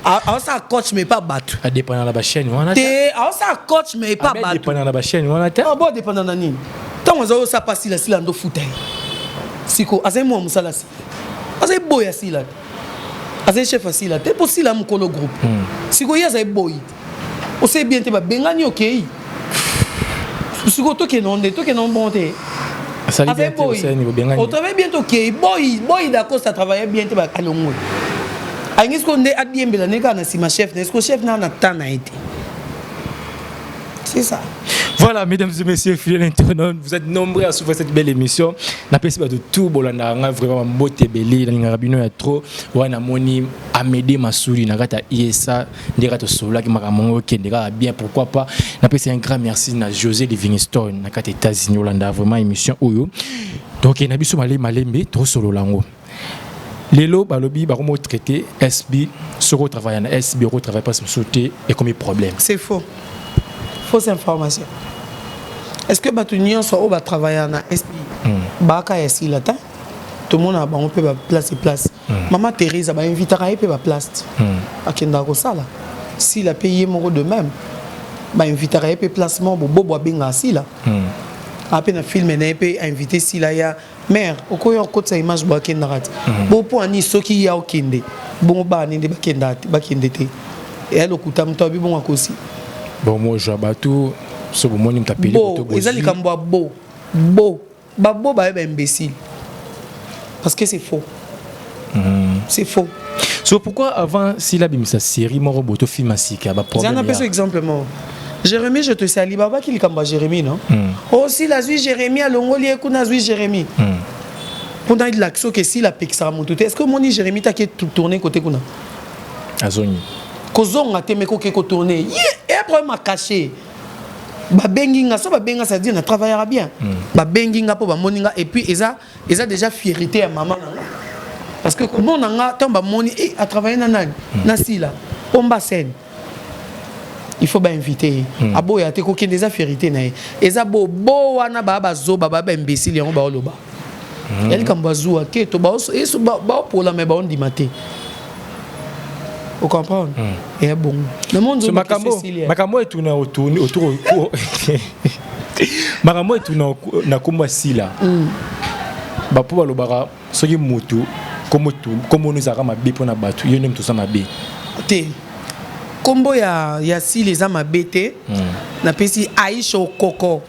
Aosala coach mais pas bato. Adépendant na bachaîne wana. Te, aosala coach mais pas bato. Adépendant na bachaîne wana te. Bo adépendant na nini? Ntango aza osala pa Sila, Sila ndo futa ye. Siko azali mwa mosala, Sila azali boyi ya Sila te, azali chef ya Sila te, mpo Sila mokolo groupe. Siko ye azali boyi te, osali bien te, babengani, okei. Siko tokende nde, tokende bon te. Asali bien te, osali bobengani. Otravaille bien, tokei. Boyi boyi, Dacosta travaille bien te, alongwe. Alingi siko nde adiembela nde kaka na nsima chef na ye. Siko chef na temps na ye te, c'est ça. Voilà, mesdames et messieurs, fidèles internautes, vous êtes nombreux à suivre cette belle émission. Napesi bato tout bolanda nga vraiment mbote ebele, nalingaka bino ya trop. Wana moni Amédée Masuli na kati ya ISA, ndenge tosololaki makambo yango okende kaka bien, pourquoi pas. Napesi un grand merci na José Livingstone na kati ya États-Unis, olanda vraiment émission oyo. Donc na biso malembe malembe tosolola yango. Lelo balobi bakomi traité SB, soki otravaille na SB, okotravaille place mosusu te, ekomi problème. C'est faux, fausse information. Est-ce que bato nyonso oyo batravailla na SB baaka ya Sila te? Tomonaka bango mpe baplace place. Mama Theresa, bainvitaka ye mpe baplace akendaka kosala. Sila mpe ye moko de même, bainvitaka ye mpe place moko. Bobobo abengaka Sila ape na film na ye mpe ainvité Sila ya mare okoya okotisa image bo akendaka te. Bo mpo ani soki ya okende bongo, bana nde bakendaka te, bakende te, eya lokuta. Moto abi bongo akosi. Bon, moi je bato so bomoni moto apeli. Bo eza likambo ya bo bo babo baye baimbécile, parce que c'est faux, c'est faux. So pourquoi avant Sila abimisa série moko boye to film ya sika, eza baproblème? Napesa exemple moko: Jérémie, je te sali. Babaki likambo ya Jérémie, non? O Sila azwi Jérémie, alongoli ye kuna, azwi Jérémie mpona elakisa oke Sila apekisaka motu te. Est ce que omoni Jérémie taki tourne kote kuna? Azongi. Kozonga te, me koke kotourne ye eya problème acaché. Babengi nga, so babengi nga, c'est-à-dire na travaillera bien. Babengi nga mpo bamoni nga, et puis eza déjà fierté ya mama na nga, parce que komona nga, ntango bamoni e atravaille na nani, na Sila pomba scène, il faut bainvite ye. Aboya te kokende, eza fierté na ye. Eza bo bo wana baa bazoba, baa baimbécile, yango baoloba ya likambo azuwa ke to baopola, me baondima te. Ocomprendre? Eya bongo. So makambo etuna autour, makambo etuna na nkombo ya Sila, bapo balobaka soki motu kombo ono ezalaka mabe mpona bato, yo nde moto oza mabe. Te, nkombo ya Sila eza mabe te. Napesi Aisha Okoko,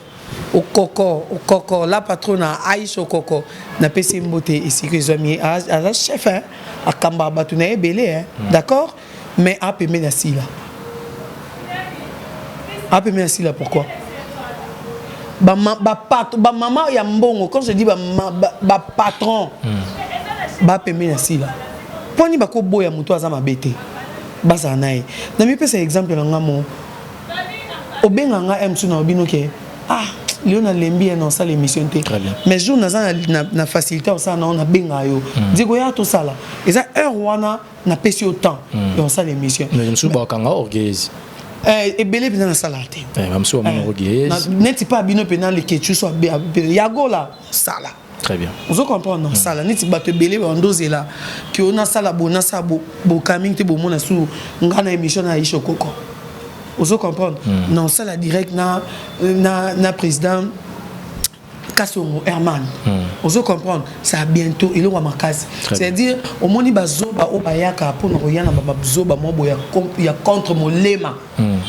Okoko, Okoko la patrona, Aisha Okoko, napesi mbote esika ezwami ye. Aza chef, hein? Akambaka bato na ye ebele, hein? D'accord, mais apembe na Sila, apembe na Sila. Pourquoi bamama ya mbongo, quand je dis bapatron bapembe na Sila, mponi bakoboya moto aza mabe te, bazala na ye? Na mipesa exemple na nga mo obenga nga msu na obino ke ah, lelo nalembi ye na osala émission te, mais jour naza na facilité osala nao, nabenga yo Diego, ya tosala. Eza heure wana napesi yo temps ya osala émission. Mosusu bakanga orgueilleuse. Ebele mpenza nasalaka te. Bamosusu bamona orgueilleuse. Neti mpe abino mpenza lekecu so yagola sala. Très bien. Ozo comprendre? Nasala neti bato ebele bandozela ke o nasala bo, nasala bokamingi te, bomona su nga na émission na Aisha Okoko. Ozo comprendre? Na osala direct na président Kasongo Herman. Ozo comprendre? Ça bientôt eloko ya makasi, c'est-à-dire omoni bazoba oyo bayaka mpona koya na bazoba moko boye ya contre molema,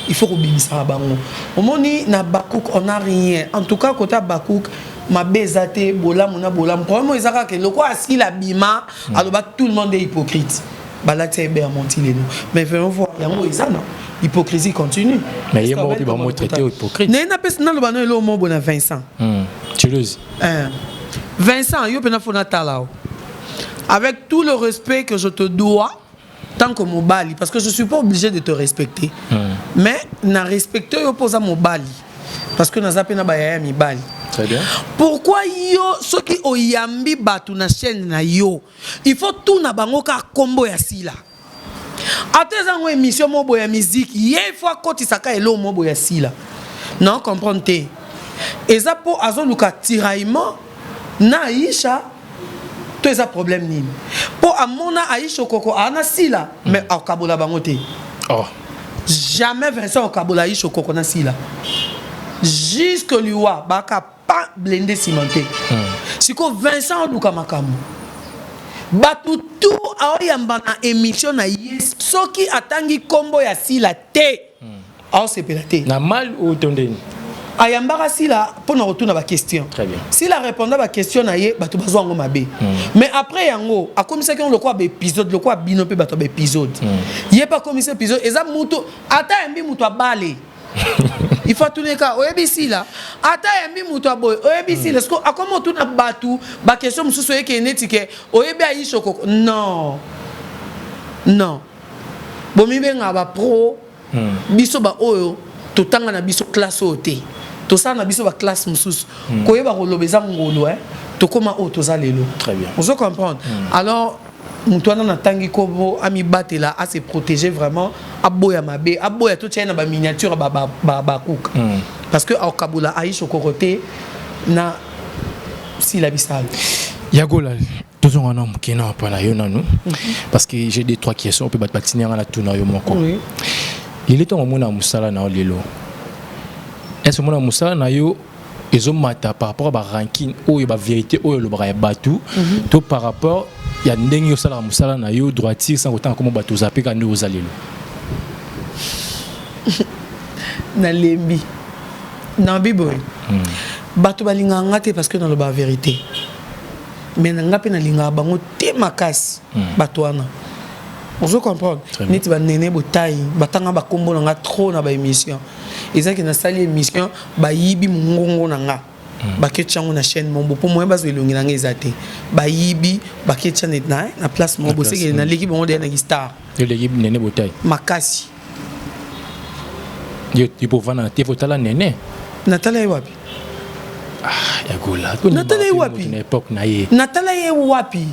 il faut kobimisaka bango. Omoni na Bakouk, on a rien. En tout cas kota Bakouk, mabe eza te, bolamu na bolamu. Problème eza kaka eloko asila bima aloba tout le monde est hypocrite, balati ebe ya monti lelo, mais vraiment voir yango eza na hypocrisie continue. Mais ye moko mpe bamotraité hypocrite. Naye napesi naloba no eloko moko boye na Vincent. Chelosi. Vincent, yo mpena fo natala o, avec tout le respect que je te dois tant que mobali, parce que je suis pas obligé de te respecter, mais na respecte yo mpo oza mobali, parce que naza mpe na bayaya mibali. Très bien. Pourquoi yo soki oyambi bato na chaîne na yo, il faut tuna bango kaka nkombo ya Sila? Ata eza yango émission moko boye ya musique, ye il faut akotisaka eloko moko boye ya Sila. Na comprendre te, eza mpo azoluka tiraillement na Aisha to eza problème nini? Mpo amona Aisha Okoko aa na Sila, mais akabola bango te. Oh. Jamais Vincent okabola Aisha Okoko na Sila jusque liwa, baka pas blindé cimenté. Sikoyo Vincent oluka makambo bato tu aoyamba na émission na ye, soki atangi nkombo ya Sila te, aosepela te. Na mal ou to ndeni? Ayambaka Sila mpona kotuna baquestion. Très bien. Sila répondra baquestion na ye, bato bazwa yango mabe. Mais après yango akomisaki yango lokola baépisode, lokola bino mpe bato ya baépisode. Ye mpe akomisa épisode. Eza mutu ata ayambi mutu abale, il faut atuneka oyebi Sila, ata ayambi mutu aboye oyebi Sila. Siko akoma otuna bato baquestion mosusu, oyekee neti ke oyebi Aisha Koko. Non, non, bomibengaka bapro. Biso baoyo totanga na biso classe oyo te, tosala na biso baclasse mosusu. Koyeba koloba eza ngolu, eh? Tokóma oyo toza lelo. Très bien. Ozo comprendre? Alors moto wana natangi kobo amibatela, ase protéger vraiment, aboya mabe, aboya totia ye na baminiature bakuka, parce que akabola Aisha Okoko te na Sila Bisalo. Yagola. Tozonga na moke na mpa na yo nanu, parce que j'ai deux trois questions mpe bato batindi yanga na tuna yo moko. Lelo ntango omona mosala na yo lelo, est-ce omona mosala na yo ezomata par rapport à barancune oyo, bavérité oyo olobaka ya bato, to par rapport ya ndenge osalaka mosala na yo droiture sans kotanga komo bato, oza mpe ka nde oza lelo? Nalembi nabi boye, bato balingaka nga te parce que naloba vérité, mais na nga mpe nalingaka bango te makasi. Bato wana, ozo comprendre, neti banene botai batanga bakombo na nga trop na baémission. Ezaki nasali émission, bayibi mongongo na nga, baketia yango na chaîne moko mpo moyen bazwa elongi na nga eza te. Bayibi, baketia na place moko bosekele. Naleki bango deya naki star. Oleki nene botai? Makasi. Yo tipo ovanda te, fotala nene. Natala ye wapi? Ah, yagola. Natala ye wapi? Na époque na ye. Natala ye wapi?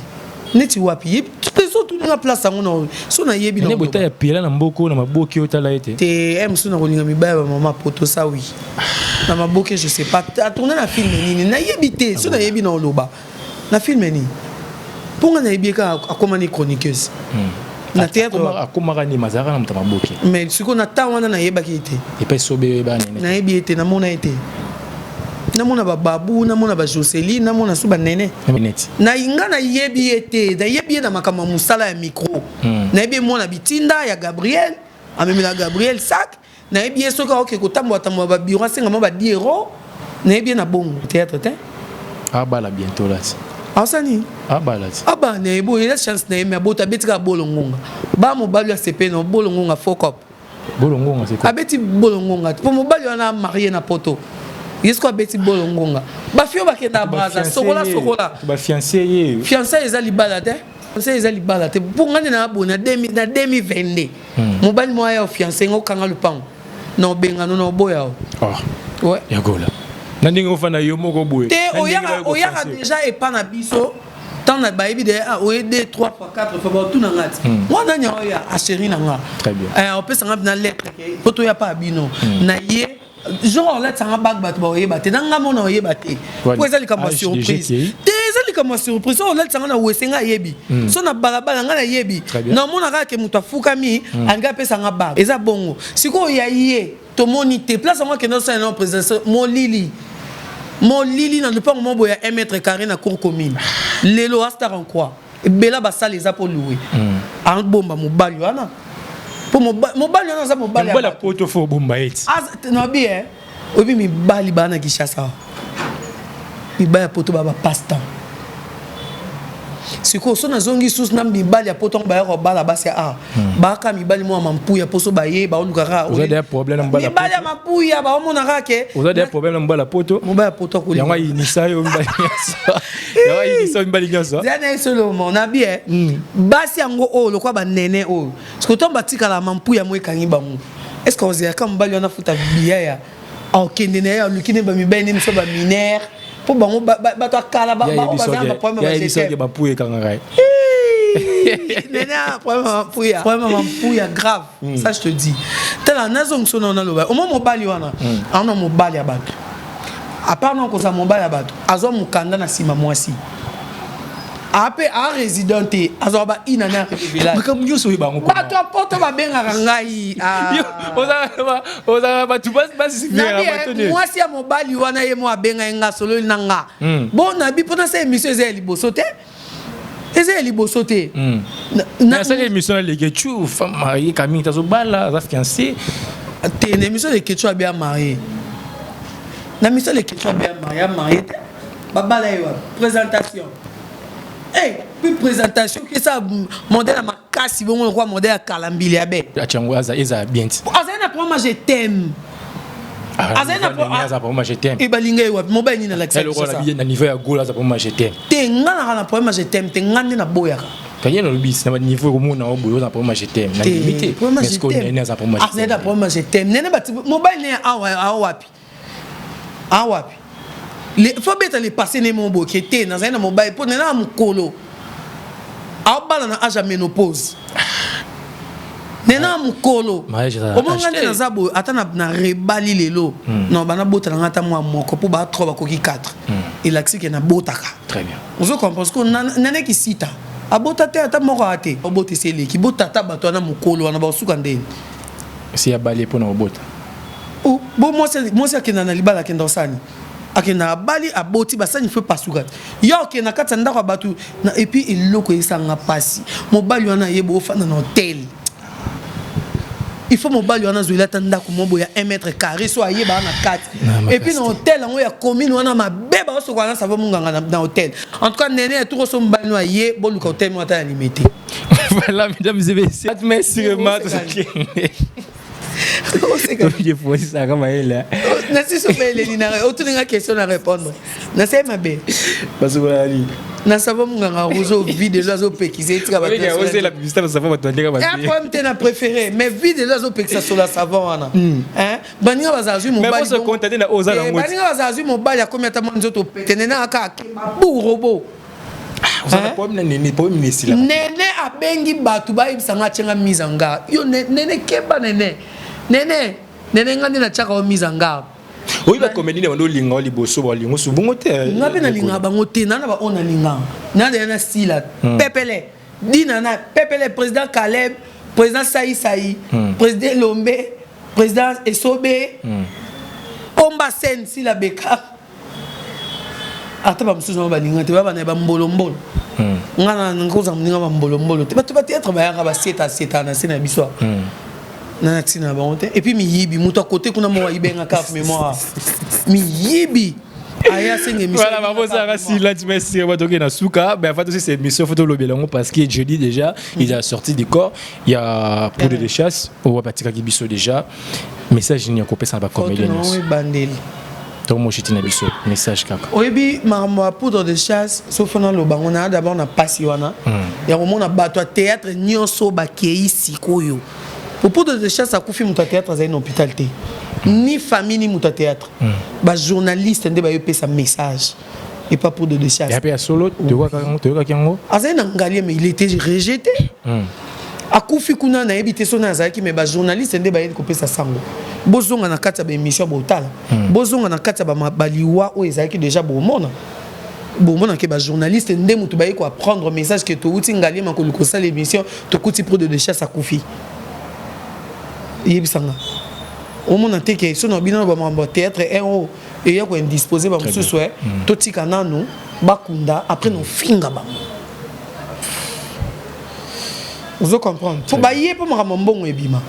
Neti wapi? Ye mpe otuninga place yango na so nayebi. Nene botai ya pela na mboko na maboki, otala ye te? Te, e mosusu na kolinga mibaya bamama poto sa wi na maboke, je sais pas atourne na film nini, nayebi te. So nayebi na oloba na film nini, mpo nga nayebi ye kaka akomani chroniqueuse na théâtre. Akomaka nini? Azalaka na moto ya maboke. Mais sikoyo na temps wana nayebaki ye te. Epai sobe oyeba nene? Nayebi ye te, namona ye te. Namona bababu, namona bajoseline, namona su banene. Neti Na nga nayebi ye te. Nayebi ye na makambo ya mosala ya micro. Nayebi ye mwana bitinda ya Gabriel, amemela Gabriel sac. Nayebi ye soki aoke kotambola tambola babiro, asenga mwa ba 10 euro. Nayebi ye na bongo théâtre te. Abala bientôt lati. Asani? Abala ti. Abala na ye boye, eza chance na ye. Me abota, abeti kaka bolongonga ba mobali asepe na bolongonga focop. Bolongonga, c'est quoi? Abeti bolongonga te, mpo mobali wana marié na poto. Ye siko abeti bolongonga, bafio bakenda Braza, sokola sokola. Bafiancé ye. Fiancé eza libala te, fiancé eza libala te. Mpo nga nde na boye na 2022, mobali moko aya ofiancé nga, okanga lupango na obengano na oboya o. Oh. Ouais. Yagola, na ndenge ofanda yo moko boye. Te, oyaka, oyaka déjà epa na biso. Ntango na bayebi de ah, oye 2 3 fois 4 fois, baotuna nga ti wana nya oyo achéri na nga. Très bien. Opesanga na lettre ke po toya pa bino na ye. Jour olatisanga bague, bato baoyeba te, na nga mona oyeba te, po eza likambo ya HDG. surprise te. Eza likambo ya surprise oyo olatisanga na wese, nga ayebi so na balabala, nga nayebi. Très bien. Namona kaka ke moto afukami, alingi apesanga bague. Eza bongo. Sikoyo ya ye tomoni te place yango akende osala na présidence. Molili molili na lupango moko boye ya 1 mètre carré na cour commune. Lelo astar en croix ebela basala eza mpo louer, abomba mobali wana, mpo mobali wana aza mobali ya mobali ya bato. Poto fo obomba ye ti. Nabi e oyebi mibali baa na Kinshasa awa, mibali ya poto baa bapasse-temps. Sikoyo so nazongi susu na mibali ya poto yango, baya kobala basi ya awa, baaka mibali mwa mampuya, mposo baye baoluka kaka. Oza deya problème na mobali ya mibali ya mampuya baomona kaka ke Oza deya problème na mobali ya poto. Mobali ya poto akolinga. Yango ayinisa yo mibali nyonso, yango ayinisa yo mibali nyonso. Zia na ye solomo nabi e basi yango oyo lokwa banene oyo sikoyo ntango batikala mampuya mo ekangi bango, est ce que ozelaka mobali wana afuta biya ya akokende na ye, aluki nde bamibali nde miso baminere, mpo bango bato ya kala oyo baza na baproblème Ya yebi soki bampuya ekangaka ye. Nene a problème ya mampuya, problème ya mampuya grave, ça je te dis. Tala, nazongiso na naloba omo mobali wana aona mobali ya bato, à part na kozala mobali ya bato, azwa mokanda na nsima mwasi ape a résident te, azwaka ba ina na village. Makambo nyonso oyo bango. Bato ya poto babengaka ngai. Ozala bato Nabi, mwasi ya mobali wana ye mo abengai nga, sololi na nga. Bon, nabi mpo nasala émission, eza ya liboso te, eza ya liboso te. Nasali émission na Lekechu, femme mariée, Camille tazobala, aza fiancé. Te, na émission Lekechu abia marié, na émission Lekechu abia marié, amarié te. Babala ye wapi? Présentation. Hey, puis présentation kesa modèle ya makasi bongo lokwa modèle ya kala mbili ya be. Atiango aza eza bien ti. Azali na programme Je t'aime. Azali na Aza programme Je t'aime. E balinga ye wapi? Mobali nini alakisa biso ça? Na niveau ya goal aza programme Je t'aime. Te, nga naka na programme Je t'aime te, nga nde naboyaka. Kanye nalobi na baniveau ekomona o boye oza programme Je t'aime, na ndimi te. Mais sikoyo nene aza programme Je t'aime, azali na programme Je t'aime. Nene bati mobali ne awa, awa wapi, awa wapi? Faut beta le passé ne mo boke te. Nazali na mobali mpo nene na mokolo aobala na age ya ménopause. Nena mokolo omonga nde naza boye, ata na rebali lelo non, banabota nanga ata mwa moko mpo baa 3 bakoki 4, elakisi ke nabotaka. Ozo comprendre? Parce que naneki sita abota te, ata moko aya te, obota esi eleki. Botata bato wana mokolo wana baosuka ndeni. Si abali mpona kobota. Bo mwasi akenda na libala, akenda osani, akenda abali, aboti, basani fe pasuka. Yo okende na kati ya ndako ya bato et puis eloko esanga mpasi, mobali wana ayeba ofanda na hotel. Il faut mobali wana azweli ata ndako mo boye ya 1 mètre carré, so ayeba na kati. Et puis na hotel yango ya commune wana mabe, baosokola na savon munganga na hotel. En tout cas, nene ya toko so mobali no aye, boluka hotel mo ata ya Limete. Voilà, mesdames et messieurs, merci vraiment. Tokefosisaka mayele. Nasiso mayeleli na otuninga question na répondre, nasali mabe. Basokola nini? Na savon munganga rouge oyo vide elo azopekisa etika. Ozela publicité na savon, bato bandeka. Problème te, na préféré, mais vide elo azopekisa solo ya savon wana. Baninga bazala zwi mobali, baninga bazala zwi mobali, akomi ata mwa nzoto pete, nene aka akemba bu robot. Nene abengi bato bayebisanga atianga mise en garde. Yo nene, keba nene, nene, nene, nga nde natiaka yo mise en garde. Oyi bacomédie nde bando olinga o liboso, balinga osu bongo te. Nga mpe nalingaka bango te. Na baoyo nalinga na deya na sila pepele dina na pepele, président Caleb, président Saisai, président Lombe, président Esobe, Omba Sen, sila beka, ata bamosusu bango balinga te, babana ya bambolombolo. Nga na nkozala moninga bambolombolo te. Bato bateatre bayaka basieta sieta na se na biso, na ntina na bango te. Et puis miyibi, moto akote kuna moko ayibenga carte mémoire, miyibi aya senge. Voilà, babosaka sila ti batoke na suka. Ben avant aussi cette émission, faut tolobela yango parce que jeudi déjà il a sorti du corps. Il y a poudre de chasse oyo batikaki biso déjà. Message nini ya kopesa na bacomédien nyonso? Ebandeli. Tomoshiti na biso message kaka. Oyebi makambo ya poudre de chasse, soki naloba ngo naa d'abord na pasi wana ya komona bato ya théâtre nyonso bakei sikoyo po poudre de chasse akufi. Moto ya théâtre azali na hôpital te, ni famille ni moto ya théâtre. Bajournaliste nde bayopesa message et pas poudre de chasse. Ya mpe ya solo, toyokaki yango. Azali na ngalie, mais il était rejeté. Akufi kuna, nayebi te so na azalaki, mais bajournaliste nde bayebi kopesa sango. Bozonga na kati ya baémission, botala, bozonga na kati ya baliwa oyo ezalaki déjà, bomona, bomona ke bajournaliste nde moto baye koapprendre message ke touti Ngaliema koluka kosala émission, tokuti poudre de chasse akufi. Yebisanga, omona te ke so na bino na bamakambo ya théâtre ro eya koindispose bamosusu. Totika nanu bakunda, après nofinga bango. Ozo comprendre? Fo baye mpo makambo mbongo ebima,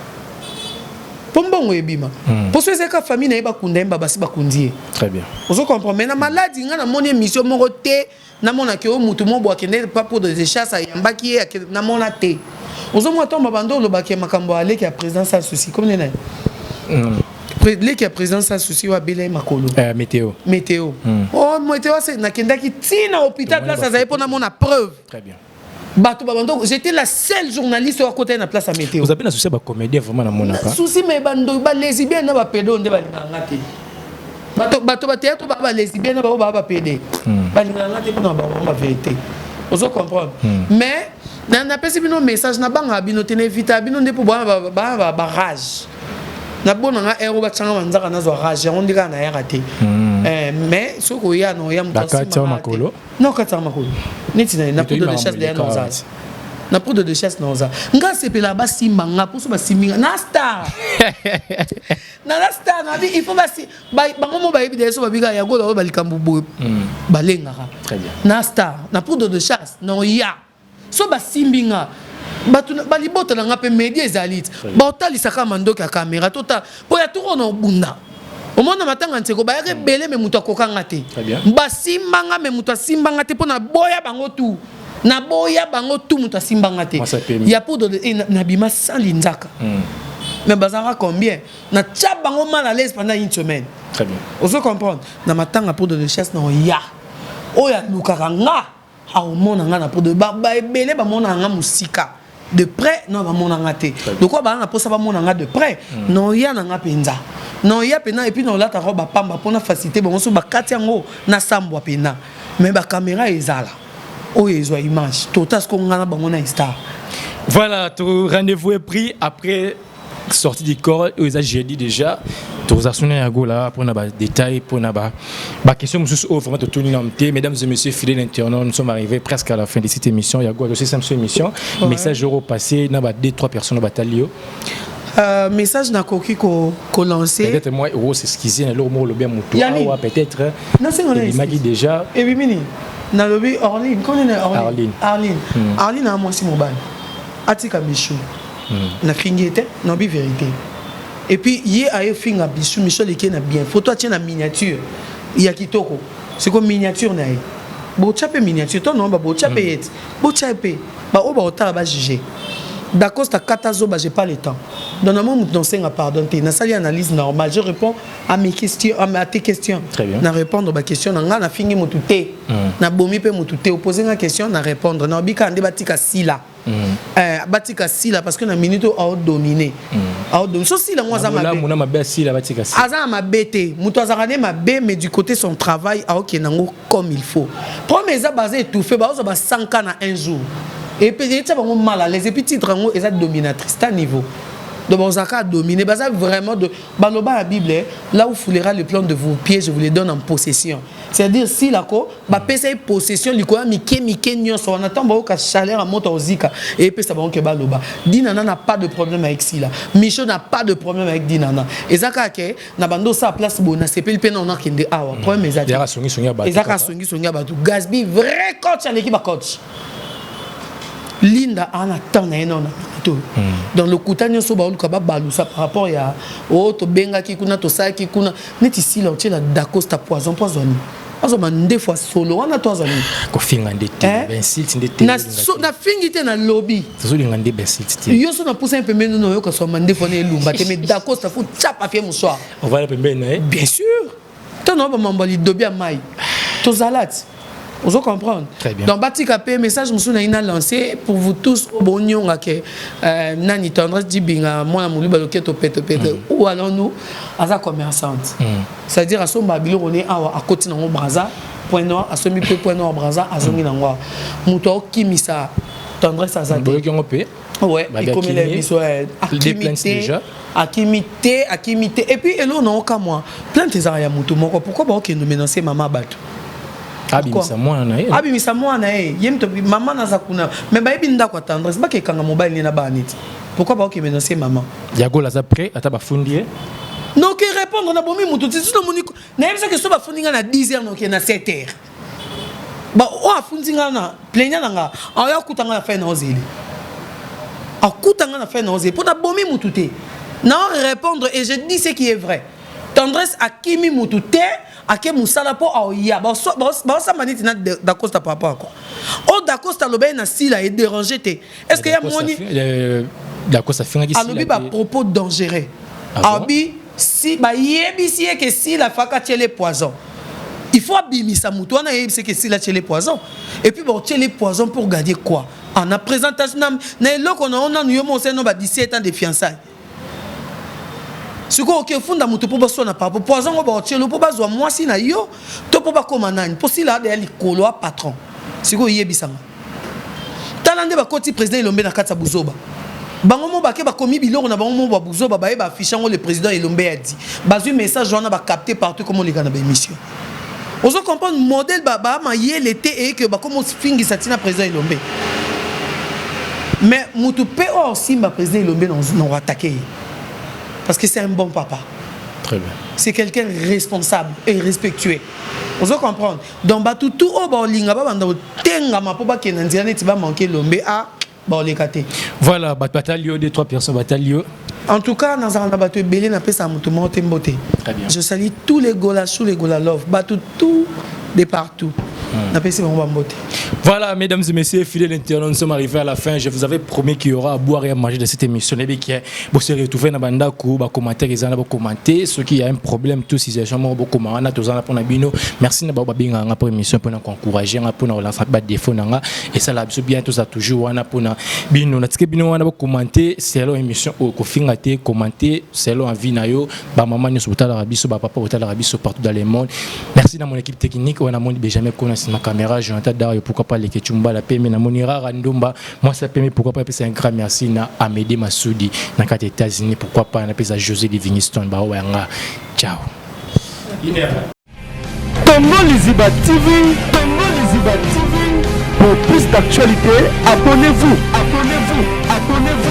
mpo mbongo ebima, mpo so ezalaka famille na ye, bakunda ye, mba basi bakundi ye. Très bien. Ozo comprendre? Mais na maladi, nga namoni émission moko te, namonaki oyo mutu mo bo akende pa poudre de chasse, ayambaki ye, namona te. Ozomona ntango babando olobaki makambo aleki ya président Sans Souci, comme nene leki ya président Sans Souci oyo abela ye makolo. Météo. Météo. Oh, météo nakendaki ntina hôpital place azali mpo namona preuve. Très bien. Bato babando, j'étais la seule journaliste oyo akota ye na place ya météo. Oza mpe na souci ya bacomédien vraiment, namonaka. Souci, mais bando balesbienne na bapédé oyo nde balingaka te. Bato bathéâtre baa balesbienne na bao baa bapédé, balingaka nga te mpona bango bavérité. Ozo comprendre? Mais napesi bino message, nabangaka bino te, na évitaka bino nde mpo baa barage. Nabonanga ero batianga banzaka, nazwa rage yango nde kaka nayaka te. Mais soki oya na oya. Bakati ya makolo. Non, kati ya makolo neti na poudre de chasse deya na ozala na poudre de chasse na oza. Nga sepela basimba nga mposo, basimbi nga na star, naza star nabi. Il faut basi bango mo bayebi deya so babika yango oyo balikambo boye balengaka na star na poudre de chasse na oya. So basimbi nga, bato balibota na nga mpe media ezali ti baotalisaka mandoki ya kamera tota mpo ya toko na obunda. Omona matanga ntseko bayaka ebele, me moto akokanga te, basimbanga, me moto asimbanga te mpo naboya bango tu, naboya bango tu, moto asimbanga te ya poudre. Nabima sans linzaka, mais bazalaka combien? Natia bango mal à l'aise pendant une semaine. Ozo comprendre? Na matanga poudre de chasse na oya, oyo alukaka nga aomona nga na poudre. Baebele bamonaka nga mosika, de près non bamona nga te. Lokola baa na mposa bamona nga de près, noya na nga mpenza, noya mpena. Et puis naolataka oyo bapamba mpona facilité bango, so bakati yango nasambwa mpena, mais bacaméra ezala oyo ezwa image tota siko nga na bango na star. Voilà, tout rendez-vous est pris après sortie du corps oyo eza jeudi déjà. Tozasuna yango la mpona badétail, mpona baquestion mosusu oyo vraiment totuni na te. Mesdames et messieurs, fidèles internautes, nous sommes arrivés presque à la fin de cette émission. Yago aussi biso émission, message euro passé na ba deux trois personnes batali yo. Message nakoki kolancer. Peut-être moi euro s'excuser na eloko moko olobi ya motu awa, peut-être ebimaki déjà. Ebimi nini? Nalobi Orline konene. Arline. Arline, Arline aa mwasi mobali, atika Michou. Nafingi ye te, naobi vérité. Et puis ye aye finga bisu. Michou aleki ye na bien. Photo atie na miniature ya kitoko. Siko miniature na ye, botya mpe miniature to nomba, botya mpe ye ti, botya mpe baoyo baotala bajuge. Dacosta kata zoba, j'ai pas le temps. Donc na moi moto naosenga pardon te, nasali analyse normale, je réponds à mes questions, à tes questions. Très bien. Na répondre baquestion na nga, nafingi motu te, nabomi mpe motu te. Opose nga question, na répondre. Naobika nde batika sila. Batika sila parce que na minute oyo aodomine, aodomine so sila ngo aza mabe. Bolamu na mabe asila, batika si. Aza na mabe te, moto azalaka nde mabe, mais du côté son travail aokende yango comme il faut. Problème eza baza étouffé, baozwa ba 100 cas na un jour et puis etia bango mal à l'aise. Et puis titre yango eza dominatrice ta niveau, donc bazalaka dominer, baza vraiment de baloba ya Bible, eh, là où foulera le plan de vos pieds, je vous les donne en possession. C'est-à-dire silako bapesa ye possession likolo ya mike mike nyonso wana. Ntango bayoka chaleur ya moto ozika, eyepesa bango ke baloba. Dinana n'a pas de problème avec Sila, Micho n'a pas de problème avec Dinana. Eza kaka ke na bando osala place boye, nasepeli mpe na onakende awa, problème eza te. Yaka songisongi ya bato. Eza kaka songisongi ya bato. Gasby vrai coach, aleki bacoach. Linda aa na temps na ye nao na minute oyo. Donc lokuta nyonso baoluka babalusa par rapport ya oyo tobengaki kuna, tosalaki kuna neti Sila otiela Dacosta poison mpo azwa nini? Azwa mandefu ya solo wana to azwa nini? Kofinga nde te. Eh? Bainsulte nde te. Nafingi te, nalobi. Tozolinga nde bainsulte te. Yo so napusani pembeni nono, oyoka swa mandefu wana elumba te. Mais Dacosta faut tia papier mouchoir. Ovanda pembeni na ye? Bien sûr, ntango na bamambo ya lidobi ya mai tozala ti ozo comprendre. Très bien. Donc batika mpe message mosusu na ye na lancé pour vous tous oyo bonyonga ke nani Tendresse Dibinga mwana molu baloketo petopete ou allons-nous, aza commerçante, c'est-à-dire asomba biloko ne awa, akoti nango Braza, Point Noir, asombi mpe Point Noir, Braza, azongi nango awa. Moto aokimisa Tendresse aza te. Boyoki yango mpe. Ouais. Babi ekomela akimi. Biso Des akimi plaintes te. Déjà. Akimi te, akimi te. Et puis eloko na okamwa, plainte ezalaka ya motu moko, pourquoi baokende menacer mama bato? Abimisa mwana na ye. Abimisa mwana ye, ye moto mama naza kuna, mais bayebi ndako ya Tendresse, bakekanga mobali ne na bana neti, pourquoi baoke menacer mama? Yagola aza prêt ata bafundi ye. Noke répondre na bomi motu ti namoni nayebi soki so bafundi nga na 10 heures, noke na 7 heures. Ba oyo afundi nga na plaignant na nga aoya akuta nga na fin na ozeli, akuta nga na fin na ozeli mpo nabomi mutu te. Na répondre et je dis ce qui est vrai. Tendresse akimi mutu te, ake mosala mpo aoya baosamba neti na Dacosta par rapport à quoi? Oyo Dacosta aloba ye na Sila edérange te. Est ce que ya moni? Dacosta afingaki. Alobi bapropos dangereux. Ah bon? Abi si bayebisi ye ke Sila faka atiele poison, il faut abimisa motu wana ayebisi ke Sila atiele poison. Et puis baotiele poison pour gagner quoi? Ah, na présentation na eloko na yo nanu yo mo osali no ba 17 ans de fiançailles, sikoyo oke ofunda moto mpo baswana par rapport poison ngo baotiele mpo bazwa mwasi na yo to mpo bakóma nani, mpo Sila adeya likolo ya patron. Sikoyo oyebisanga, tala nde bakoti président Elombe na kati ya buzoba. Bango mo bake bakomi biloko na bango mo babuzoba, baye baaffiche yango, le président Elombe a dit. Bazwi message wana, bacapte partout comme oleka na baémission. Ozo comprendre modèle bamayele te eyeke bakomi ofingisa ntina président Elombe. Mais mutu mpe oyo osimba président Elombe na oattaque ye parce que c'est un bon papa. Très bien. C'est quelqu'un responsable et respectueux, ozo comprendre. Donc bato tu oyo baolinga babanda kotengama mpo bakende na nzela neti bamanke Elombe a baoleka te. Voilà, bato batali yo, deux trois personnes batali yo. En tout cas nazala na bato ebele, napesaka moto moko te mbote. Très bien. Je salue tous les gola, tous les gola love, bato tout de partout, napesi bango bambote. Voilà, mesdames et messieurs, fidèles internautes, nous sommes arrivés à la fin. Je vous avais promis qu'il y aura à boire et à manger dans cette émission. Et qui vous se retrouver dans bandako, ba commentaire, ils en ont commenté. Ceux qui a un problème, tous situation, mo beaucoup na tous en pour bino. Merci na ba benga nga pour émission pour nous encourager, nga pour nous lancer ba défaut nanga et ça là bien tous a toujours wana pour na bino. Na tike bino wana ba commenter selon émission o ko finga te, commenter selon envie na yo, ba maman nyonso botala biso, ba papa botala biso partout dans le monde. Merci dans mon équipe technique, on a mon Benjamin Kona. nsima caméra, Jonathan Dario, pourquoi pas Lekechu Mbala pembe, namoni Rara Ndumba mwasi pembe, pourquoi pas apesa un grand merci na Amédée Masudi na kati États-Unis, pourquoi pas napesa José Livingstone bao yanga. Ciao. Congo Liziba TV, Congo Liziba TV. Pour plus d'actualités, abonnez-vous, abonnez-vous, abonnez-vous.